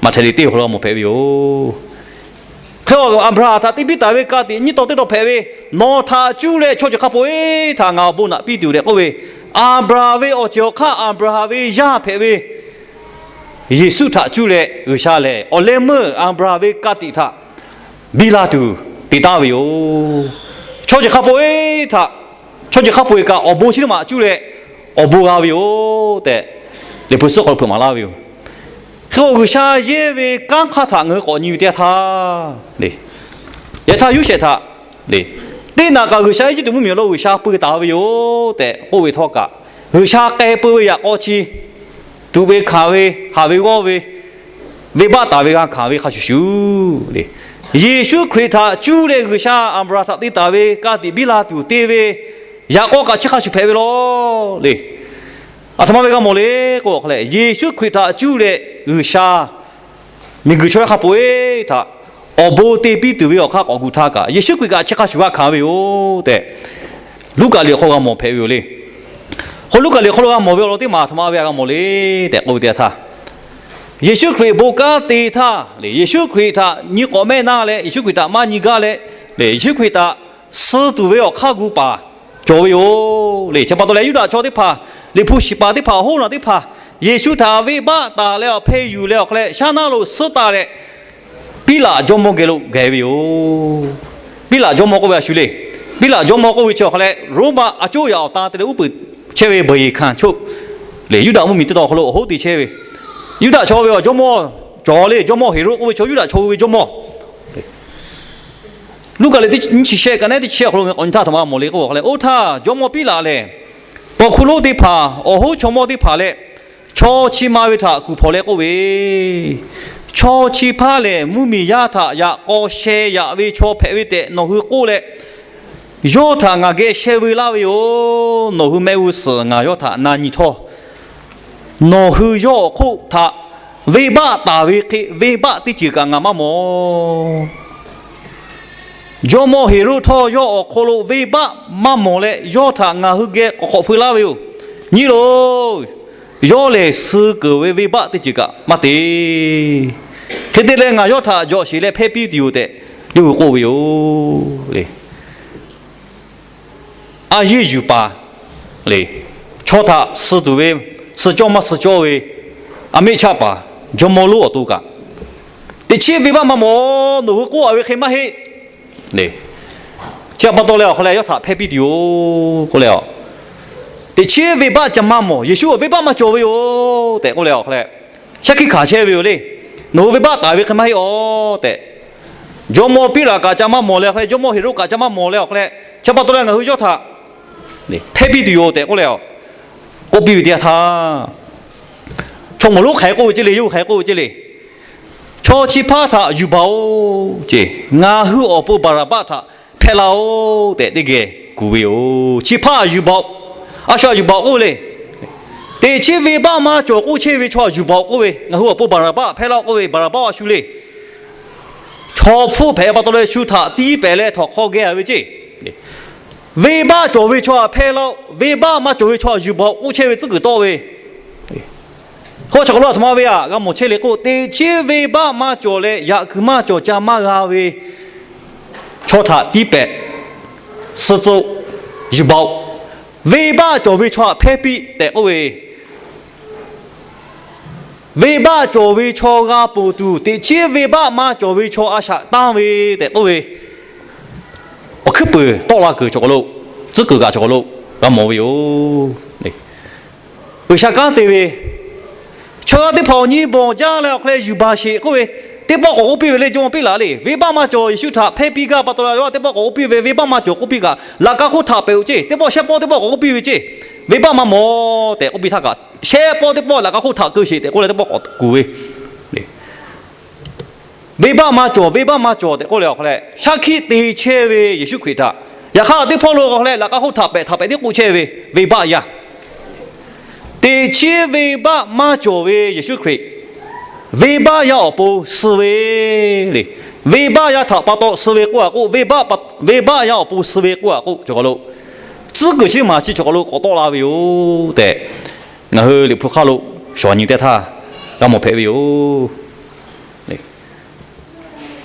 Maꞈhtehˍ liꞈ teˇ awˬ hk'aw lo g'a mawˬ hpehꞈ ve yoˬ. Hk'e Aˍbraˍhanˍ htaꞈ te piˇ taˍ ve ka tiꞈ nyiˇ tawn teˇ tawn hpehꞈ ve, Nawˬ htaꞈ cuˇ leh chaw ceuˬ hk'a peu-eˬ htaꞈ ngaˬ awˬ bon naꞈ piˇ tuˬ tehꞈ k'oˆ ve, Aˍbraˍhanˍ ve awˬ ceuˬ awˬ hk'aˇ Aˍbraˍhanˍ ve yaˇ hpehꞈ ve Yeˍsuˆ htaꞈ cuˇ leh G'uiˬsha lehˬ awˬ leh meuˇ Aˍbraˍhanˍ ve ka tiꞈ htaꞈ biˇ la tuˬ te taˍ ve yoˬ. Chaw ceuˬ hk'a peu-eˬ htaꞈ, chaw ceuˬ hk'a peu-eˬ kaꞈ awˬ bon chi teˇ maˬ cuˇ leh awˬ bon g'a ve yoˬ tehꞈ, Liꞈ hpu suhˉ hk'aw lo hpeuꞈ maˍ laˇ ve yoˬ. Hk'e k'o, G'uiˬsha yehˇ ve kanˉ hk'aˇ htaꞈ ngaˬ hui k'awꞈ nyi ve teˇ yanˇ htaˇ, yaꞈ htaˇ Yoˇsehꞈ htaꞈ le, teˇ naꞈ kaꞈ G'uiˬsha Eˇjiˇtuꞈ mvuhˇmiˬ awˬ lo G'uiˬsha peu taˍ ve yoˬ tehꞈ k'oˆ ve htawˇ kaꞈ, G'uiˬsha k'ai peu ve yaꞈ k'aw chi tuꞈ ve hkanˍ ve, haꞈ ve g'awˇ ve, venˇbaˆ taˍ ve g'a hkanˍ ve hk'a shuˍ shuˍ le, Yeˍsuˆ Hkriꞈ htaꞈ cuˇ leh G'uiˬsha Aˍbraˍhanˍ htaꞈ te taˍ ve ka tiꞈ biˇ la tuˬ te ve yaꞈ k'aw kaꞈ chi hk'a shuˍ hpehꞈ ve law le. A htoꞈ ma ve g'a mawˬ le k'o, a hk'a leh Yeˍsuˆ Hkriꞈ htaꞈ cuˇ leh G'uiˬsha miˬguiˬ chaw yaˇ hk'a peu-eˬ htaꞈ awˬ bon te piˇ tuˬ ve awˬ hk'aˇ k'awꞈ gu htaˇ kaꞈ, Yeˍsuˆ Hkriꞈ kaꞈ chi hk'a shuˍ g'a hkanˍ ve yoˬ tehꞈ, Luˉkaꞈ liꞈ awˬ hk'aw lo g'a mawˬ hpehꞈ ve yoˬ le. K'o Luˉkaꞈ liꞈ awˬ hk'aw lo g'a mawˬ ve awˬ lawn teˇ maˬ a htoꞈ ma ve g'a mawˬ le tehꞈ k'oˆ ve teˇ yanˇ htaˇ, Yeˍsuˆ Hkriꞈ bon kanˉ te htaˇ le, Yeˍsuˆ Hkriꞈ htaꞈ nyi k'awꞈ mehˆ naˇ leh, Yeˍsuˆ Hkriꞈ htaꞈ maˇ nyi gaˇ leh, le Yeˍsuˆ Hkriꞈ htaꞈ suh tuˬ ve awˬ hk'aˇ gu paˍ cawˬ ve yoˬ le. Chi pa taw leh Yuˇdaꞈ chaw teˇ hpaˍ, Liꞈ hpu shiˍ paˍ teˇ hpaˍ, awˬ hoˉ naˬ teˇ hpaˍ, Yeˍsuˆ htaꞈ venˇbaˆ taˍ leh awˬ hpeh yuˬ leh awˬ hk'a leh shaˉ naˉ lo suhˉ taˍ leh, Piˉlaꞈ jawˇmawˇ geh lo gaˬ ve yoˬ. Piˉlaꞈ jawˇmawˇ k'oˆ ve a shu le. Piˉlaꞈ jawˇmawˇ k'oˆ ve chi awˬ hk'a leh Roˉmaꞈ a coˇ yaꞈ awˬ tan te leh uˉ peunˍ chehˇ ve bvuhˬ yeˬ hkanˍ choˆ le, Yuˇdaꞈ mvuhˇmiˬ teˇ tawn awˬ hk'aw lo awˬ hoˉ te chehˇ ve, Yuˇdaꞈ chaw ve awˬ jawˇmawˇ cawˬ le, jawˇmawˇ Heˍroˆ k'oˆ ve chaw Yuˇdaꞈ chaw hui ve jawˇmawˇ. Luˉkaꞈ liꞈ teˇ nyiˇ chi shehˆ ka nehˉ teˇ chi shehˆ awˬ hk'aw lo ngaˬ k'awꞈ nyi htaˇ a htoꞈ ma g'a mawˬ le k'o, a hk'a leh oˇ htaˇ jawˇmawˇ Piˉlaꞈ lehˬ, paw hkuˇ lonˉ teˇ hpaˍ, awˬ hoˉ chaw mawˇ teˇ hpaˍ leh chaw chi ma ve htaꞈ kuˬ hpawnˬ leh k'oˆ ve, Chaw chi hpaˇ lehˬ mvuhˇmiˬ yaˇ htaꞈ yaꞈ k'aw sheh yaꞈ ve chaw hpehꞈ ve tehꞈ nawˬ hui k'oˆ leh, yawˇ htaꞈ ngaˬ geh sheh veu laˇ ve yoˬ. Nawˬ hui mehˆ g'uˇ suhˍ ngaˬ yawˇ htaꞈ na nyi htawˇ, nawˬ hui yawˇ awˬ hk'oˆ htaꞈ venˇbaˆ taˍ ve hk'e venˇbaˆ teˇ ceuˬ kaꞈ ngaˬ maˇ mawˬ. Jawˇmawˇ Heˍroˆ htawˇ yawˇ awˬ hk'aw lo venˇbaˆ maˇ mawˬ leh, yawˇ htaꞈ ngaˬ hui geh k'awꞈ k'awꞈ feu laˇ ve yoˬ. Nyi loˬ, yawˇ lehˬ suh keunˍ ve venˇbaˆ teˇ ceuˬ kaꞈ maˇ te. Hk'e te leh ngaˬ yawˇ htaꞈ jawꞈ sheˍ leh hpehˇ piˇ tuˬ yoˬ tehꞈ yawˇ hui k'oˆ ve yoˬ le. A yeˇ yuˬ paˍ le, chaw htaꞈ suh tuˬ ve, suh cawˇ maˇ suh cawˇ ve, a miˆ chaˆ paˍ, jawˇmawˇ lonˉ awˬ to kaꞈ, teꞈ chiˉ venˇbaˆ maˇ mawˬ, nawˬ hui k'oˆ a ve hk'e maˇ heˆ le. Chi pa taw leh awˬ hk'a leh yawˇ htaꞈ hpehˇ piˇ tuˬ yoˬ k'oˆ leh, teꞈ chiˉ venˇbaˆ ca maˇ mawˬ, Yeˍsuˆ awˬ venˇbaˆ maˇ cawˬ ve yoˬ tehꞈ k'oˆ leh awˬ hk'a leh, shaˉ hkiˆ hkanˍ chehˇ ve yoˬ le. Nawˬ hui venˇbaˆ taˍ ve hk'e maˇ heˆ aw tehꞈ, jawˇmawˇ Piˉlaꞈ kaꞈ ca maˇ mawˬ leh awˬ hk'a leh, jawˇmawˇ Heˍroˆ kaꞈ ca maˇ mawˬ leh awˬ hk'a leh, chi pa taw leh ngaˬ hui yawˇ htaꞈ hpehˇ piˇ tuˬ yoˬ tehꞈ k'oˆ leh, k'oˆ piˇ ve teˇ yanˇ htaˇ, chaw mawˬ lonˉ hk'aˬ hk'e k'oˆ ve ceˇ le, yawˇ hui hk'aˬ hk'e k'oˆ ve ceˇ le. Chaw chi hpaˇ htaꞈ yuˬ baˬ oˬ ceˇ, ngaˬ hui awˬ pon Baˍraˍbaˆ htaꞈ hpehˇ laˇ oˬ tehꞈ teˇ geh kuˬ ve yoˬ. Chi hpaˇ htaꞈ yuˬ baˬ oˬ. A shu htaꞈ yuˬ baˬ oˬ k'oˆ ve le. Teꞈ chiˉ venˇbaˆ maˇ cawˬ k'oˆ chehˇ ve chaw htaꞈ yuˬ baˬ oˬ k'oˆ ve, ngaˬ hui awˬ pon Baˍraˍbaˆ hpehˇ laˇ oˬ k'oˆ ve, Baˍraˍbaˆ a shu le. Chaw hpfuhˆ hpehꞈ pa taw leh shu htaꞈ tiˉ pehˍ leh htawnˍ hk'aw geh a ve ceˇ. Venˇbaˆ cawˬ ve chaw htaꞈ hpehˇ laˇ oˬ, venˇbaˆ maˇ cawˬ ve chaw htaꞈ yuˬ baˬ oˬ k'oˆ chehˇ ve tcuhˉ kuiˬ tawˆ ve, Hk'e chaw hk'aw lo aˬ htoꞈ ma ve aꞈ g'a mawˬ chehˇ le k'o, teꞈ chiˉ venˇ baˆ maˇ cawˬ leh yaꞈ kuiˬ maˇ cawˬ ca maˇ g'a ve chaw htaꞈ tiˇ pehˍ, suh tcuh, yuˬ baˆ-oˬ. Venˇ baˆ cawˬ ve chaw htaꞈ hpehˇ piˇ tehꞈ k'oˆ ve, venˇ baˆ cawˬ ve chaw g'a ponˬ tuˬ, teꞈ chiˉ venˇ baˆ maˇ cawˬ ve chaw a shaꞈ tanˇ ve tehꞈ k'oˆ ve, awˬ hkuiˉ puiˍ tawˆ la kuiˬ chaw hk'aw lo, tcuhˉ kuiˬ kaꞈ chaw hk'aw lo g'a mawˬ ve yoˬ. G'uiˬsha kanˉ te ve, chaw yaˇ teˇ hpaˍ awˬ nyi bawˬ jaˇ leh awˬ hk'aw leh yuˬ baˬ sheˍ k'oˆ ve, teˇ pawˆ k'awꞈ k'oˆ piˇ ve le, jawˇ mawˇ piˉlaꞈ le. Venˇ baˆ maˇ cawˬ Yeˍsuˆ htaꞈ hpehˇ piˇ gaˇ pa taw leh, teˇ pawˆ k'awꞈ k'oˆ piˇ ve, venˇ baˆ maˇ cawˬ k'oˆ piˇ kaꞈ, laꞈ ka hk'oˆ htaꞈ pehˍ-oˬ ceˇ, teˇ pawˆ shehˆ pawˆ teˇ pawˆ k'awꞈ k'oˆ piˇ ve ceˇ. Venˇ baˆ maˇ mawˬ tehꞈ k'oˆ piˇ htaˇ kaꞈ, shehˆ pawˆ teˇ pawˆ laꞈ ka hk'oˆ htaꞈ keu sheˍ tehꞈ k'oˆ leh teˇ pawˆ k'awꞈ kuˬ ve, venˇ baˆ maˇ cawˬ, venˇ baˆ maˇ cawˬ tehꞈ k'oˆ leh awˬ hk'aw leh shaˉ hkiˆ te chehˇ ve Yeˍsuˆ Hkriꞈ htaꞈ, yaꞈ hk'aˇ teˇ hpawˇ lo awˬ hk'aw leh laꞈ ka hk'oˆ htaꞈ pehˍ htaꞈ pehˍ tiˉ k'oˆ chehˇ ve venˇ baˆ yaˇ, teꞈ chiˉ venˇ baˆ maˇ cawˬ ve Yeˍsuˆ Hkriꞈ, venˇ baˆ yaˇ awˬ pon suh ve le. Venˇ baˆ yaˇ htaꞈ pa taw suh ve k'oˆ a k'o, venˇ baˆ yaˇ awˬ pon suh ve k'oˆ a k'o, chaw hk'aw lo tcuhˉ kuiˬ chi maˬ chi chaw hk'aw lo k'awꞈ tawˆ la ve yoˬ tehꞈ, ngaˬ hui Liꞈ hpu hk'aˇ lo shawˍ nyi teˇ htaˇ g'a mawˬ hpehꞈ ve yoˬ.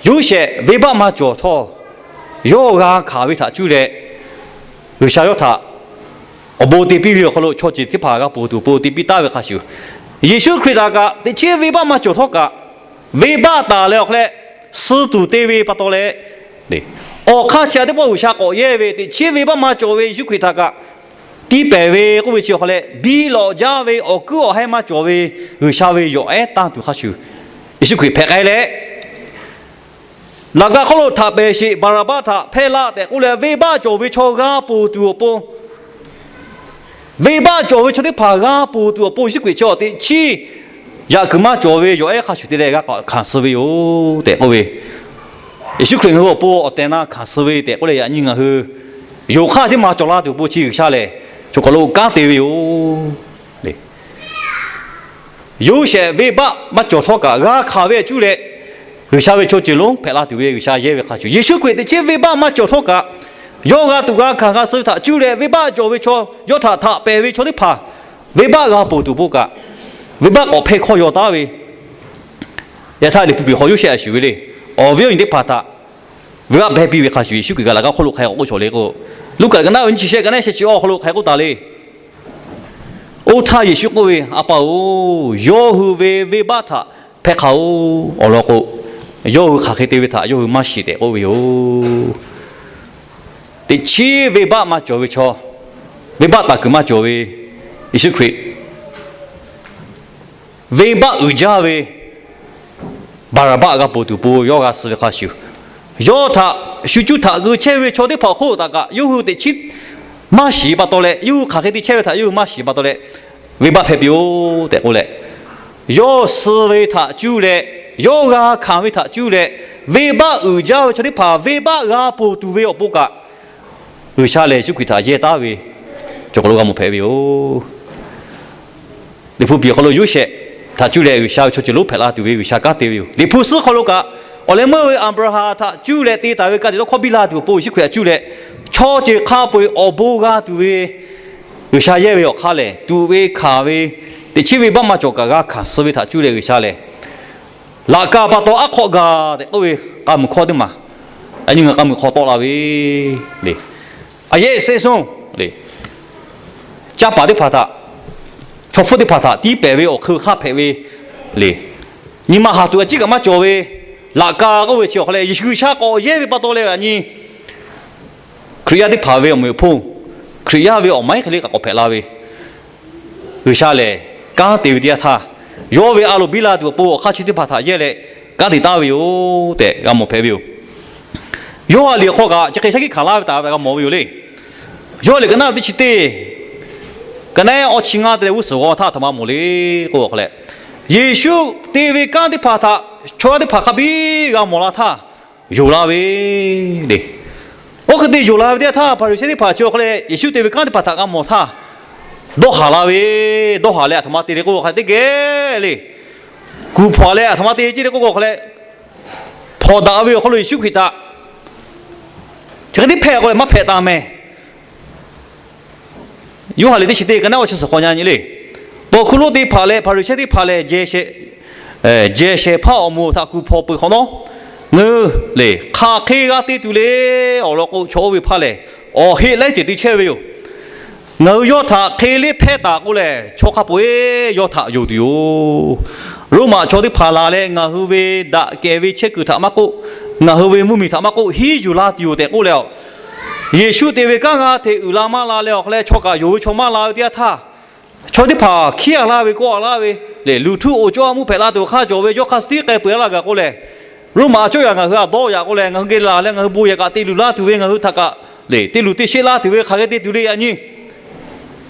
Yoˇsehꞈ venˇ baˆ maˇ cawˬ htawˇ, yawˇ g'a hkanˍ ve htaꞈ cuˇ leh G'uiˬsha yawˇ htaꞈ awˬ bon te piˇ ve awˬ hk'aw lo chaw ceuˬ teˇ hpaˍ g'a ponˬ tuˬ awˬ pon te piˇ taˍ ve hk'a shuˍ, Yeˍsuˆ Hkriꞈ htaꞈ kaꞈ teꞈ chiˉ venˇ baˆ maˇ cawˬ htawˇ kaꞈ, venˇ baˆ taˍ leh awˬ hk'aw leh suh tuˬ te ve pa taw leh, awˬ hk'aˇ chi a teˇ pawˆ G'uiˬsha k'awꞈ yehˇ ve teꞈ chiˉ venˇ baˆ maˇ cawˬ ve Yeˍsuˆ Hkriꞈ htaꞈ kaꞈ tiˇ pehˍ ve k'oˆ ve chi awˬ hk'aw leh biˇ lawꞈ jaˇ ve awˬ kuiˉ awˬ hehnˇ maˇ cawˬ ve G'uiˬsha ve yawˬ ehˉ tanˇ tuˬ hk'a shuˍ, Yeˍsuˆ Hkriꞈ hpehꞈ k'ai leh, laꞈ ka hk'oˆ lo htaꞈ pehˍ sheˍ, Baˍraˍbaˆ htaꞈ hpehˇ laˇ tehꞈ k'oˆ leh, venˇ baˆ cawˬ ve chaw g'a ponˬ tuˬ awˬ pon, venˇ baˆ cawˬ ve chaw teˇ hpaˍ g'a ponˬ tuˬ awˬ pon Yeˍsuˆ Hkriꞈ chi teꞈ chiˉ yaꞈ kuiˬ maˇ cawˬ ve yawˬ ehˉ hk'a shuˍ te leh g'a k'awꞈ hkanˍ suh ve yoˬ tehꞈ k'oˆ ve, Yeˍsuˆ Hkriꞈ ngaˬ hui awˬ pon awˬ tehˬ na hkanˍ suh ve tehꞈ k'oˆ leh yaꞈ nyi ngaˬ hui yonˍ hk'aˇ teˇ ma cawˬ la tuˬ awˬ pon chi G'uiˬsha lehˬ, chaw hk'aw lo kanˉ te ve yoˬ. Yoˇsehꞈ venˇ baˆ maˇ cawˬ htawˇ kaꞈ g'a hkanˍ ve cuˇ leh, G'uiˬsha ve chaw ceuˬ lonˉ hpehꞈ la tuˬ ve G'uiˬsha yehˇ ve hk'a shuˍ, Yeˍsuˆ Hkriꞈ teꞈ chiˉ venˇ baˆ maˇ cawˬ htawˇ kaꞈ, yawˇ g'a tuˬ g'a hkanˍ g'a suh ve htaꞈ cuˇ leh venˇ baˆ cawˬ ve chaw, yawˇ htaꞈ htaꞈ pehˍ ve chaw teˇ hpaˍ venˇ baˆ g'a ponˬ tuˬ awˬ pon kaꞈ, venˇ baˆ k'awꞈ hpehˇ hkawˇ yaw taˉ ve, yaꞈ htaˇ Liꞈ hpu piˍ hk'aw Yoˇsehꞈ a shuˍ ve le, awˬ viˉ awˬ nyi teˇ hpaˍ htaꞈ venˇ baˆ hpehˇ piˇ ve hk'a shuˍ, Yeˍsuˆ Hkriꞈ kaꞈ laꞈ ka hk'oˆ lo hk'a k'oˆ shawˍ le k'o, Luˉkaꞈ ka naˉ ve nyiˇ chi shehˆ ka naˉ shehˆ chi awˬ hk'aw lo hk'a k'oˆ taˍ le. Oˇ htaˇ Yeˍsuˆ k'oˆ ve, A pa-oˬ, yawˇ hui ve venˇ baˆ htaꞈ hpehˇ hk'a-oˬ. Awˬ lawn k'o, yawˇ hui hk'aˬ hk'e te ve htaꞈ yawˇ hui maˇ shiˍ tehꞈ k'oˆ ve yoˬ. Teꞈ chiˉ venˇ baˆ maˇ cawˬ ve chaw, venˇ baˆ taˍ kuiˬ maˇ cawˬ ve Yeˍsuˆ Hkriꞈ venˇ baˆ uiˍ jaˇ ve Baˍraˍbaˆ g'a ponˬ tuˬ awˬ pon yawˇ g'a suh ve hk'a shuˍ, yawˇ htaꞈ shu cuˇ htaꞈ g'eu chehˇ ve chaw teˇ hpaˍ awˬ hk'oˆ lo htaꞈ kaꞈ yawˇ hui teꞈ chiˉ maˇ shiˍ pa taw leh, yawˇ hui hk'aˬ hk'e te chehˇ ve htaꞈ yawˇ hui maˇ shiˍ pa taw leh, venˇ baˆ hpehˇ piˇ-oˬ tehꞈ k'oˆ leh, yawˇ suh ve htaꞈ cuˇ leh, yawˇ g'a hkanˍ ve htaꞈ cuˇ leh, venˇ baˆ uiˍ jaˇ ve chaw teˇ hpaˍ venˇ baˆ g'a ponˬ tuˬ ve awˬ pon kaꞈ, G'uiˬsha lehˬ Yeˍsuˆ Hkriꞈ htaꞈ yehˇ taˉ ve cawˬ hk'aw lo g'a mawˬ hpehꞈ ve yoˬ. Liꞈ hpu piˍ awˬ hk'aw lo Yoˇsehꞈ htaꞈ cuˇ leh G'uiˬsha ve chaw ceuˬ lonˉ hpehꞈ la tuˬ ve G'uiˬsha kanˉ te ve yoˬ. Liꞈ hpu suhˉ hk'aw lo kaꞈ, awˬ leh meuˇ ve Aˍbraˍhanˍ htaꞈ cuˇ leh te taˍ ve ka tiꞈ tawˇ hkawˇ biˇ la tuˬ awˬ pon Yeˍsuˆ Hkriꞈ htaꞈ cuˇ leh, chaw ceuˬ hk'a peu-eˬ awˬ bon g'a tuˬ ve G'uiˬsha yehˇ ve awˬ hk'aˇ lehˬ, tuꞈ ve hkanˍ ve teꞈ chiˉ venˇ baˆ maˇ cawˬ kaꞈ g'a hkanˍ suh ve htaꞈ cuˇ leh G'uiˬsha lehˬ, laꞈ ka pa taw aˉ hk'awꞈ gaˬ tehꞈ k'oˆ ve k'a muiˬ hkawˇ teˇ maˬ, a nyi ngaˬ k'a muiˬ hk'aw tawˆ la ve le. A yehˆ sehˉ suhˉ le, caˇ paˍ teˇ hpaˍ htaꞈ, chaw hpfuhˇ teˇ hpaˍ htaꞈ tiˉ pehˍ ve awˬ hk'eun hk'aˇ hpehꞈ ve le. Nyi ma haˍ tuˬ a ciˉ kaꞈ maˇ cawˬ ve laꞈ ka k'oˆ ve chi awˬ hk'aw leh Yeˍsuˆ G'uiˬsha k'awꞈ yehˇ ve pa taw leh a nyi Hkriꞈ yaˇ teˇ hpaˍ ve awˬ meꞈ awˬ hponˇ, Hkriꞈ yaˇ ve awˬ maiˉ hk'e le kaꞈ k'awꞈ hpehꞈ la ve, G'uiˬsha lehˬ kanˉ te ve teˇ yanˇ htaˇ, yawˇ ve a loˍ biˇ la tuˬ awˬ pon awˬ hk'aˇ chi teˇ hpaˍ htaꞈ yehˇ leh kanˉ te taˍ ve yoˬ tehꞈ g'a mawˬ hpehꞈ ve yoˬ. Yoˇhanˬ liꞈ awˬ hk'aw kaꞈ chi hk'e shaˉ hkiˆ hkanˍ laˇ ve htaꞈ g'a mawˬ ve yoˬ le. Yoˇhanˬ liꞈ ka naˉ ve teˇ chi teˇ, ka naˉ awˇ chi ngaˇ te leh g'uˇ suhˍ g'aw htaˇ aˬ htoꞈ ma mawˬ le k'o, awˬ hk'aw leh Yeˍsuˆ te ve kanˉ teˇ hpaˍ htaꞈ chaw yaˇ teˇ hpaˍ hk'a biˇ g'a mawˬ la htaˇ, yonˍ la ve le. Oˇ hk'e te yonˍ la ve teˇ yanˇ htaˇ, Hpaˍriˍsehˇ teˇ hpaˍ chi awˬ hk'aw leh Yeˍsuˆ te ve kanˉ teˇ hpaˍ htaꞈ g'a mawˬ htaˇ, dawˇ haˍ la ve, dawˇ haˍ leh aˬ htoꞈ ma te le k'oˆ, hk'a teˇ geh le, kuˬ hpaw leh aˬ htoꞈ ma te ce le k'oˆ, awˬ hk'aw leh hpawnˬ daꞈ ve awˬ hk'aw lo Yeˍsuˆ Hkriꞈ htaꞈ chi hk'e tiˉ hpehˇ k'o leh maˇ hpehꞈ taˍ mehˍ. Yoˇhanˬ liꞈ teˇ chi teˇ ka naˉ awˇ chi suhˍ hk'aw nyi nyi le. Paw hkuˇ lonˉ teˇ hpaˍ leh Hpaˍriˍsehˇ teˇ hpaˍ lehˬ, jehˬ shehˍ hpaˇ awˬ moˍ htaꞈ kuˬ hpawnˬ peuˬ hk'awꞈ nawˉ, Ngaˬ hui lehˬ hk'aˬ hk'e g'a te tuˬ le. Awˬ lawn k'o, chaw oˇ ve hpaˇ lehˬ, awˬ heˆ laiˉ ceuˬ te chehˇ ve yoˬ. Ngaˬ hui yawˇ htaꞈ hk'e le hpehˇ taˍ k'o lehˬ, chaw hk'a peu-eˬ yawˇ htaꞈ yonˍ tuˬ yoˬ. Roˉmaꞈ chaw teˇ hpaˍ laˬ leh ngaˬ hui ve daꞈ kehˬ ve chehˇ kuiˬ htaꞈ maˇ k'oˆ, ngaˬ hui ve mvuhˇmiˬ htaꞈ maˇ k'oˆ, hiˉ yuˬ la tuˬ yoˬ tehꞈ k'oˆ leh, Yeˍsuˆ te ve kanˉ g'a hteꞈ uiˍ la maˇ la leh awˬ hk'aw leh, chaw kaꞈ yonˍ ve chaw maˇ la ve teˇ yanˇ htaˇ, chaw teˇ hpaˍ hkiˉ a laˇ ve kawˆ a laˇ ve, lehˬ luˬ htuˇ oˬ cawˇ a mvuhˇ hpehꞈ la tuˬ hk'a cawˬ ve yawˇ hk'a suh tiˉ k'ai peu-eˬ laˇ gaˬ k'o lehˬ, Roˉmaꞈ chaw yaˇ ngaˬ hui a dawˇ yaꞈ k'o lehˬ, ngaˬ hui geh laˬ leh ngaˬ hui bon yehˬ kaꞈ te luˬ laˇ tuˬ ve, ngaˬ hui htaꞈ kaꞈ lehˬ te luˬ te sheˆ laˇ tuˬ ve hk'aˬ hk'e te tuˬ le yaꞈ nyi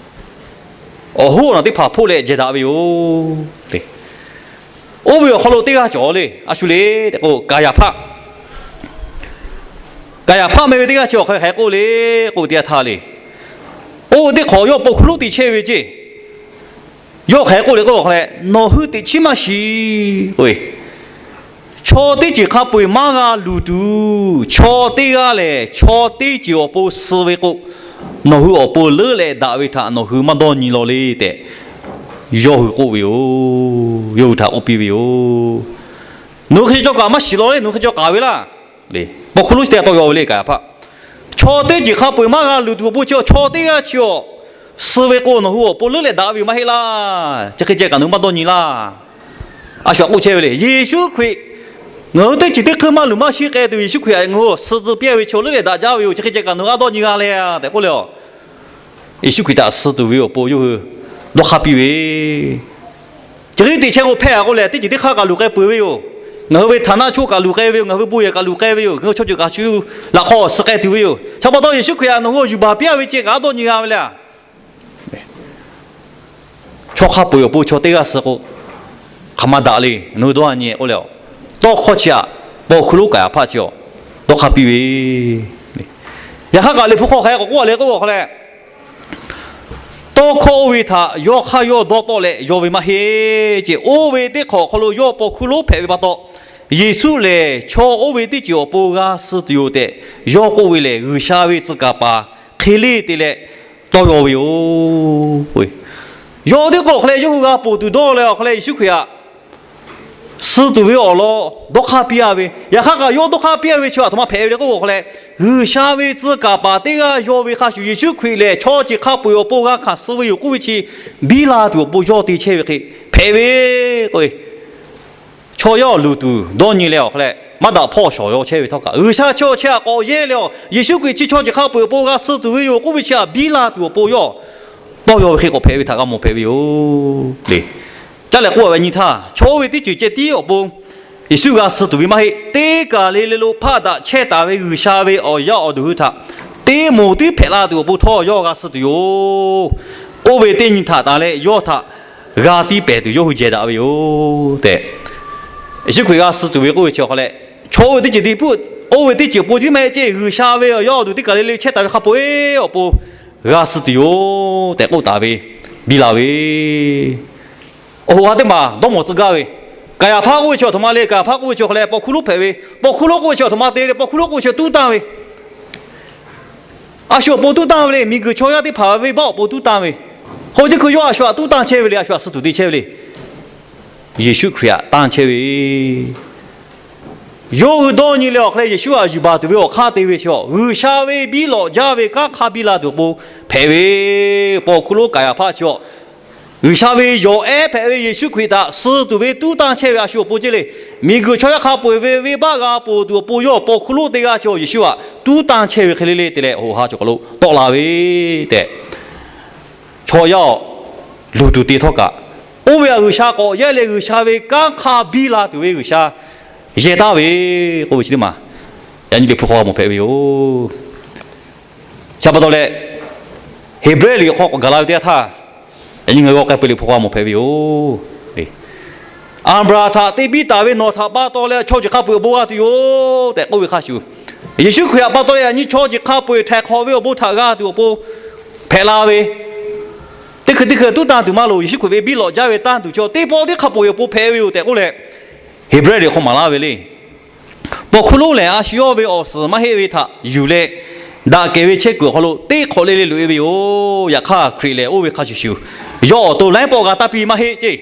awˬ hoˉ awˬ naˬ teˇ hpaˍ hpoˆ leh jehˬ daꞈ ve yoˬ. Oˇ ve awˬ hk'aw lo teˇ g'aˇ cawˬ le, a shu le tehꞈ k'o, Kaˍyaˍhpaˆ. Kaˍyaˍhpaˆ meh ve teˇ g'aˇ chi awˬ hk'aw hk'e k'oˆ le k'o, teˇ yanˇ htaˇ le, oˇ ve teˇ hk'awꞈ yawˇ paw hkuˇ lonˉ te chehˇ ve ceˇ. Yawˇ hk'aˬ hk'e k'oˆ le k'o, awˬ hk'aw leh, Nawˬ hui teꞈ chiˉ maˇ shiˍ k'o, chaw teˇ ceuˬ hk'a peu-eˬ maˇ g'a luˬ tuˬ, chaw teˇ g'aˇ lehˬ chaw teˇ ceuˬ awˬ pon suh ve k'o, nawˬ hui awˬ pon leuˉ leh daꞈ ve htaꞈ nawˬ hui maˇ dawˇ nyi law le tehꞈ, yawˇ hui k'oˆ ve yoˬ. Yawˇ hui htaꞈ k'oˆ piˇ ve yoˬ. Nawˬ hui hk'e cawˇ kaꞈ maˇ shiˍ law le, nawˬ hui hk'e cawˇ kaꞈ ve laˇ. Paw hkuˇ lonˉ chi te tawˇ yaw ve le, Kaˍyaˍhpaˆ. Chaw teˇ ceuˬ hk'a peu-eˬ maˇ g'a luˬ tuˬ awˬ pon chi, chaw teˇ g'aˇ chi awˬ suh ve k'o, nawˬ hui awˬ pon leuˉ leh daꞈ ve yoˬ maˇ heˆ laˇ. Chi hk'e ceh kaꞈ nawˬ hui maˇ dawˇ nyi laˇ. A shu htaꞈ k'oˆ chehˇ ve le, Yeˍsuˆ Hkriꞈ, ngaˬ hui teˇ ceuˬ teˇ hkui maˇ luˬ maˇ shiˍ k'ai tuˬ Yeˍsuˆ Hkriꞈ htaꞈ ngaˬ hui awˬ suh tcuh piˇ ve chaw leuˉ leh daꞈ jaˇ ve yoˬ. Chi hk'e ceh kaꞈ nawˬ hui a dawˇ nyi g'a le tehꞈ k'oˆ le, Yeˍsuˆ Hkriꞈ htaꞈ suh tuˬ ve awˬ pon yawˇ hui dawˇ hk'aˇ piˇ ve. Chi hk'e te chehˇ k'o hpehˇ a k'o lehˬ, teˇ ceuˬ teˇ hk'aˇ kaꞈ luˬ k'ai peuˬ ve yoˬ. Ngaˬ hui ve htaˍ naˆ choˆ kaꞈ luˬ k'ai ve yoˬ. Ngaˬ hui ve bon yehˬ kaꞈ luˬ k'ai ve yoˬ. Ngaˬ hui chaw ceuˬ kaꞈ shu laꞈ hk'aw suh k'ai tuˬ ve yoˬ. Chi pa taw Yeˍsuˆ Hkriꞈ htaꞈ nawˬ hui awˬ yuˬ baˬ piˇ a ve ceh kaꞈ a dawˇ nyi g'a ve le. Chaw hk'a peu-eˬ awˬ pon chaw teˇ g'aˇ suh k'o, hk'aˬ ma daꞈ le, nawˬ hui dawˇ a nyi k'oˆ le, tawˇ hkawˇ chi htaꞈ paw hkuˇ lonˉ Kaˍyaˍhpaˆ chi awˬ dawˇ hk'aˇ piˇ ve. Yaꞈ hk'aˇ kaꞈ Liꞈ hpu hk'aw hk'aˬ hk'e k'oˆ a le k'oˆ a hk'aw leh, tawˇ hkawˇ oˇ ve htaꞈ yawˇ hk'aˇ yawˇ dawˇ tawˆ leh yaw ve maˇ heˆ ceˇ. Oˇ ve teˇ hk'awꞈ awˬ hk'aw lo yawˇ paw hkuˇ lonˉ hpehꞈ ve pa taw, Yeˍsuˆ lehˬ chaw oˇ ve teˇ ceuˬ awˬ pon g'a suh tuˬ yoˬ tehꞈ yawˇ k'oˆ ve lehˬ, G'uiˬsha ve tcuh kaˍ paˍ hk'e le te leh tawˇ yaw ve yoˬ. Yawˇ teˇ hk'awꞈ hk'aw leh yawˇ hui g'a ponˬ tuˬ dawˇ leh awˬ hk'aw leh Yeˍsuˆ Hkriꞈ htaꞈ suh tuˬ ve awˬ lawn dawˇ hk'aˇ piˇ a ve. Yaꞈ hk'aˇ kaꞈ yawˇ dawˇ hk'aˇ piˇ a ve chi a htoꞈ ma hpehꞈ ve le k'oˆ a hk'aw leh, G'uiˬsha ve tcuh kaˍ paˍ teˇ g'aˇ yaw ve hk'a shuˍ, Yeˍsuˆ Hkriꞈ lehˬ chaw ceuˬ hk'a peu-eˬ awˬ pon g'a hkanˍ suh ve yoˬ k'oˆ ve chi biˇ la tuˬ awˬ pon yawˇ te chehˇ ve hk'e hpehꞈ ve k'o, chaw yaˇ awˬ luˬ tuˬ dawˇ nyi leh awˬ hk'aw leh, maˇ daꞈ hpawˇ shawˍ yaw chehˇ ve htawˇ kaꞈ, G'uiˬsha chaw chi htaꞈ k'awꞈ yehˇ leh, Yeˍsuˆ Hkriꞈ chi chaw ceuˬ hk'a peu-eˬ awˬ pon g'a suh tuˬ ve yoˬ k'oˆ ve chi htaꞈ biˇ la tuˬ awˬ pon yawˇ tawˇ yaw ve hk'e k'awꞈ hpehꞈ ve htaꞈ g'a mawˬ hpehꞈ ve yoˬ le. Caˇ leh k'oˆ a ve nyi htaˇ, chaw oˇ ve teˇ ceuˬ ceh tiˉ awˬ pon Yeˍsuˆ g'a suh tuˬ ve maˇ heˆ. Teˇ kaˬ le le lo hpaˆ daꞈ chehˇ taˍ ve G'uiˬsha ve awˬ yaˇ awˬ duˬ hui htaꞈ teˇ moˍ tiˉ hpehꞈ la tuˬ awˬ pon htawˇ yawˇ g'a suh tuˬ yoˬ. Oˇ ve teˇ nyi htaꞈ taˍ leh yawˇ htaꞈ g'a tiˇ pehˍ tuˬ yawˇ hui jehˬ daꞈ ve yoˬ tehꞈ, Yeˍsuˆ Hkriꞈ g'a suh tuˬ ve k'oˆ ve chi awˬ hk'aw leh, chaw oˇ ve teˇ ceuˬ tiˉ peuˬ, oˇ ve teˇ ceuˬ awˬ pon tiˉ maˇ heˆ ceˇ, G'uiˬsha ve awˬ yaˇ awˬ duˬ teˇ kaˬ le le chehˇ taˍ ve hk'a peu-eˬ awˬ pon g'a suh tuˬ yoˬ tehꞈ k'oˆ taˍ ve biˇ la ve awˬ hoꞈ ha teˇ maˬ dawˇ mawˬ tcuh gaˇ ve. Kaˍyaˍhpaˆ k'oˆ ve chi awˬ htoꞈ ma le. Kaˍyaˍhpaˆ k'oˆ ve chi awˬ hk'aw leh paw hkuˇ lonˉ hpehꞈ ve. Paw hkuˇ lonˉ k'oˆ ve chi awˬ htoꞈ ma te le. Paw hkuˇ lonˉ k'oˆ ve chi tuˉ tanˇ ve. A shu awˬ pon tuˉ tanˇ ve le. Miˬguiˬ chaw yaˇ teˇ hpaˍ ve venˇbaˆ awˬ pon tuˉ tanˇ ve. Hk'aw chi hkui yawˇ a shu htaꞈ tuˉ tanˇ chehˇ ve le. A shu htaꞈ suh tuˬ te chehˇ ve le. Yeˍsuˆ Hkriꞈ htaꞈ tanˇ chehˇ ve yawˇ hui dawˇ nyi leh awˬ hk'aw leh Yeˍsuˆ htaꞈ yuˬ baˬ tuˬ ve awˬ hk'aˇ te ve chi, G'uiˬsha ve biˇ lawꞈ jaˇ ve kanˉ hk'a biˇ la tuˬ awˬ pon hpehꞈ ve. Paw hkuˇ lonˉ Kaˍyaˍhpaˆ chi a G'uiˬsha ve yawˬ ehˉ hpehꞈ ve Yeˍsuˆ Hkriꞈ htaꞈ suh tuˬ ve tuˉ tanˇ chehˇ ve a shu awˬ pon ceˇ le. Miˬguiˬ chaw yaˇ hk'a peu-eˬ ve venˇbaˆ g'a ponˬ tuˬ awˬ pon yawˇ paw hkuˇ lonˉ teˇ g'aˇ chi Yeˍsuˆ htaꞈ tuˉ tanˇ chehˇ ve hk'e le le te leh, awˬ ha cawˬ kaˬ lo tawˆ la ve tehꞈ, chaw yaˇ awˬ luˬ tuˬ te htawˇ kaꞈ, oˇ ve htaꞈ G'uiˬsha k'awꞈ yehˇ leh G'uiˬsha ve kanˉ hk'a biˇ la tuˬ ve G'uiˬsha yehˇ taˍ ve k'oˆ ve chi teˇ maˬ yaꞈ nyi Liꞈ hpu hk'aw g'a mawˬ hpehꞈ ve yoˬ. Chi pa taw leh, Heˍbrehˇ liꞈ hk'aw k'awꞈ gaˬ la ve teˇ yanˇ htaˇ, yaꞈ nyi ngaˬ hui g'a k'ai peuˬ Liꞈ hpu hk'aw g'a mawˬ hpehꞈ ve yoˬ. Aˍbraˍhanˍ htaꞈ te biˇ taˍ ve nawˬ htaꞈ pa taw leh chaw ceuˬ hk'a peu-eˬ awˬ bon g'a tuˬ yoˬ tehꞈ k'oˆ ve hk'a shuˍ, Yeˍsuˆ Hkriꞈ htaꞈ pa taw leh yaꞈ nyi chaw ceuˬ hk'a peu-eˬ htaiˍ hk'awꞈ ve awˬ bon htaꞈ g'a tuˬ awˬ pon hpehꞈ la ve, teˇ hkui teˇ hkui tuˉ tanˇ tuˬ maˇ loˍ. Yeˍsuˆ Hkriꞈ ve biˇ lawꞈ jaˇ ve tanˇ tuˬ chi teˇ pawˆ teˇ hk'a peu-eˬ awˬ pon hpehꞈ ve yoˬ tehꞈ k'oˆ leh, Heˍbrehˇ liꞈ hk'aw maˍ laˇ ve le. Paw hkuˇ lonˉ lehˬ, a shu yawˇ ve awˬ suhˍ maˇ heˆ ve htaꞈ yuˬ leh, daꞈ kehˬ ve chehˇ kuiˬ awˬ hk'aw lo teˇ hk'awꞈ le le loꞈ-e ve yoˬ. Yaꞈ hk'aˇ, Hkriꞈ lehˬ oˇ ve hk'a shuˍ shuˍ, Yawˇ awˬ to laiˉ pawˆ g'a tanˇ piˇ maˇ heˆ ceˇ.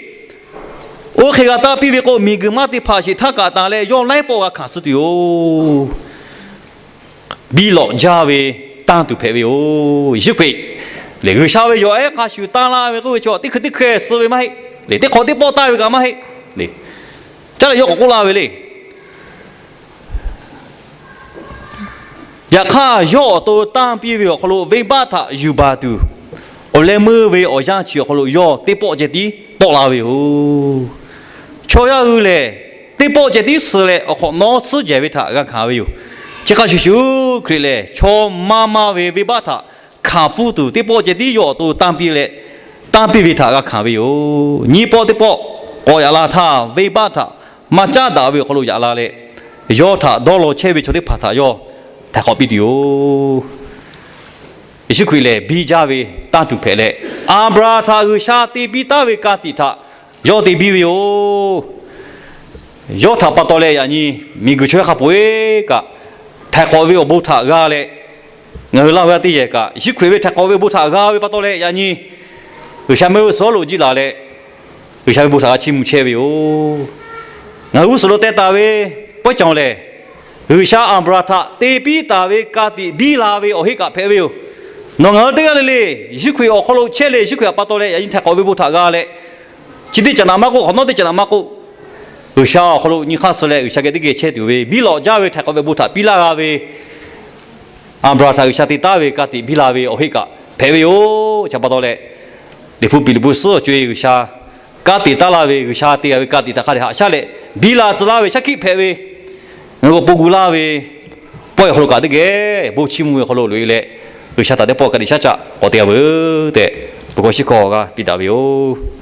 Oˇ hk'e g'a tanˇ piˇ ve k'o, miˬguiˬ maˇ teˇ hpaˍ shiˍ htaˇ kaꞈ tanˍ leh yawˇ laiˉ pawˆ g'a hkanˍ suh tuˬ yoˬ. Biˇ lawꞈ jaˇ ve tanˇ tuˬ hpehꞈ ve yoˬ. Yeˍsuˆ Hkriꞈ lehˬ, G'uiˬsha ve yawˬ ehˉ hk'a shuˍ tanˇ laˇ ve k'oˆ ve chaw, teˇ hkui teˇ hkui suh ve maˇ heˆ le. Teˇ hk'awꞈ teˇ pawˆ tanˇ ve kaꞈ maˇ heˆ le. Caˇ leh yawˇ k'awꞈ k'oˆ laˇ ve le. Yaꞈ hk'aˇ, yawˇ awˬ to tanˇ piˇ ve awˬ hk'aw lo venˇbaˆ htaꞈ yuˬ baˬ tuˬ, awˬ leh meuˇ ve awˬ yanˇ chi awˬ hk'aw lo yawˇ teˇ pawˆ ceh tiˉ tawˆ la ve yoˬ. Chaw yaˇ hui lehˬ, teˇ pawˆ ceh tiˉ suh leh awˬ hk'awꞈ nawˉ suhˉ jehˬ ve htaꞈ g'a hkanˍ ve yoˬ. Chi hk'a shuˍ shuˍ, Hkriꞈ lehˬ chaw maˇ maˇ ve venˇbaˆ htaꞈ hkanˍ pfuhˇ tuˬ, teˇ pawˆ ceh tiˉ yawˇ awˬ to tanˇ piˇ leh, tanˇ piˇ ve htaꞈ g'a hkanˍ ve yoˬ. Nyiˇ pawˆ teˇ pawˆ k'awꞈ yaꞈ la htaˇ, venˇbaˆ htaꞈ maˇ caˉ daꞈ ve awˬ hk'aw lo yaꞈ la leh, yawˇ htaꞈ dawˇ law chehˇ ve chaw teˇ hpaˍ htaꞈ yawˇ htaiˍ hk'awꞈ piˇ tuˬ yoˬ. Yeˍsuˆ Hkriꞈ lehˬ, biˇ jaˇ ve tanˇ tuˬ hpehꞈ leh, Aˍbraˍhanˍ htaꞈ G'uiˬsha te piˇ taˉ ve ka tiꞈ htaꞈ yawˇ te biˇ ve yoˬ. Yawˇ htaꞈ pa taw leh yaꞈ nyi miˬguiˬ chaw yaˇ hk'a peu-eˬ kaꞈ, htaiˍ hk'awꞈ ve awˬ bon htaꞈ g'a leh, ngaˬ hui Laˇ huˍ yaˇ teˇ yehˬ kaꞈ Yeˍsuˆ Hkriꞈ ve htaiˍ hk'awꞈ ve bon htaꞈ g'a ve pa taw leh yaꞈ nyi G'uiˬsha mehˆ g'uˇ suhˍ lo jiˆ laˬ leh, G'uiˬsha ve bon htaꞈ g'a chiˇ mvuh chehˇ ve yoˬ. Ngaˬ hui g'uˇ suhˍ lo teh taˍ ve pawehˇ caˬ lehˬ, G'uiˬsha Aˍbraˍhanˍ htaꞈ te piˇ taˍ ve ka tiꞈ biˇ la ve awˬ heˆ kaꞈ hpehꞈ ve yoˬ. Nawˬ ngaˬ hui teˇ g'aˇ le le Yeˍsuˆ Hkriꞈ awˬ hk'aw lo chehˇ leh, Yeˍsuˆ Hkriꞈ htaꞈ pa taw leh yaꞈ nyi htaiˍ hk'awꞈ ve bon htaꞈ g'a leh, chi teˇ caꞈ naꞈ maˇ k'oˆ, hk'awꞈ nawˉ teˇ caꞈ naꞈ maˇ k'oˆ, G'uiˬsha awˬ hk'aw lo nyi hk'aˇ suh leh G'uiˬsha geh teˇ geh chehˇ tuˬ ve biˇ lawꞈ jaˇ ve htaiˍ hk'awꞈ ve bon htaꞈ piˇ laˇ g'a ve Aˍbraˍhanˍ htaꞈ G'uiˬsha te taˉ ve ka tiꞈ biˇ la ve awˬ heˆ kaꞈ hpehꞈ ve yoˬ. Chi pa taw leh, Liꞈ hpu piˍ liꞈ hpu suhˉ awˬ co-e G'uiˬsha kanˉ te taˉ laˇ ve, G'uiˬsha te g'a ve ka tiꞈ htaꞈ hk'a dehꞈ haꞈ shaˉ leh biˇ la tcuh laˇ ve shaˉ hkiˆ hpehꞈ ve, ngaˬ hui awˬ pon gu laˇ ve pawehˇ awˬ hk'aw lo kaꞈ teˇ geh bon chiˇ mvuh ve awˬ hk'aw lo loꞈ-e leh, G'uiˬsha htaꞈ teˇ pawˆ ka tiꞈ shaˉ caꞈ k'awꞈ te g'a veuˬ tehꞈ, peuˬ hkawˇ shiˉ hkawˇ g'a piˇ daꞈ ve yoˬ.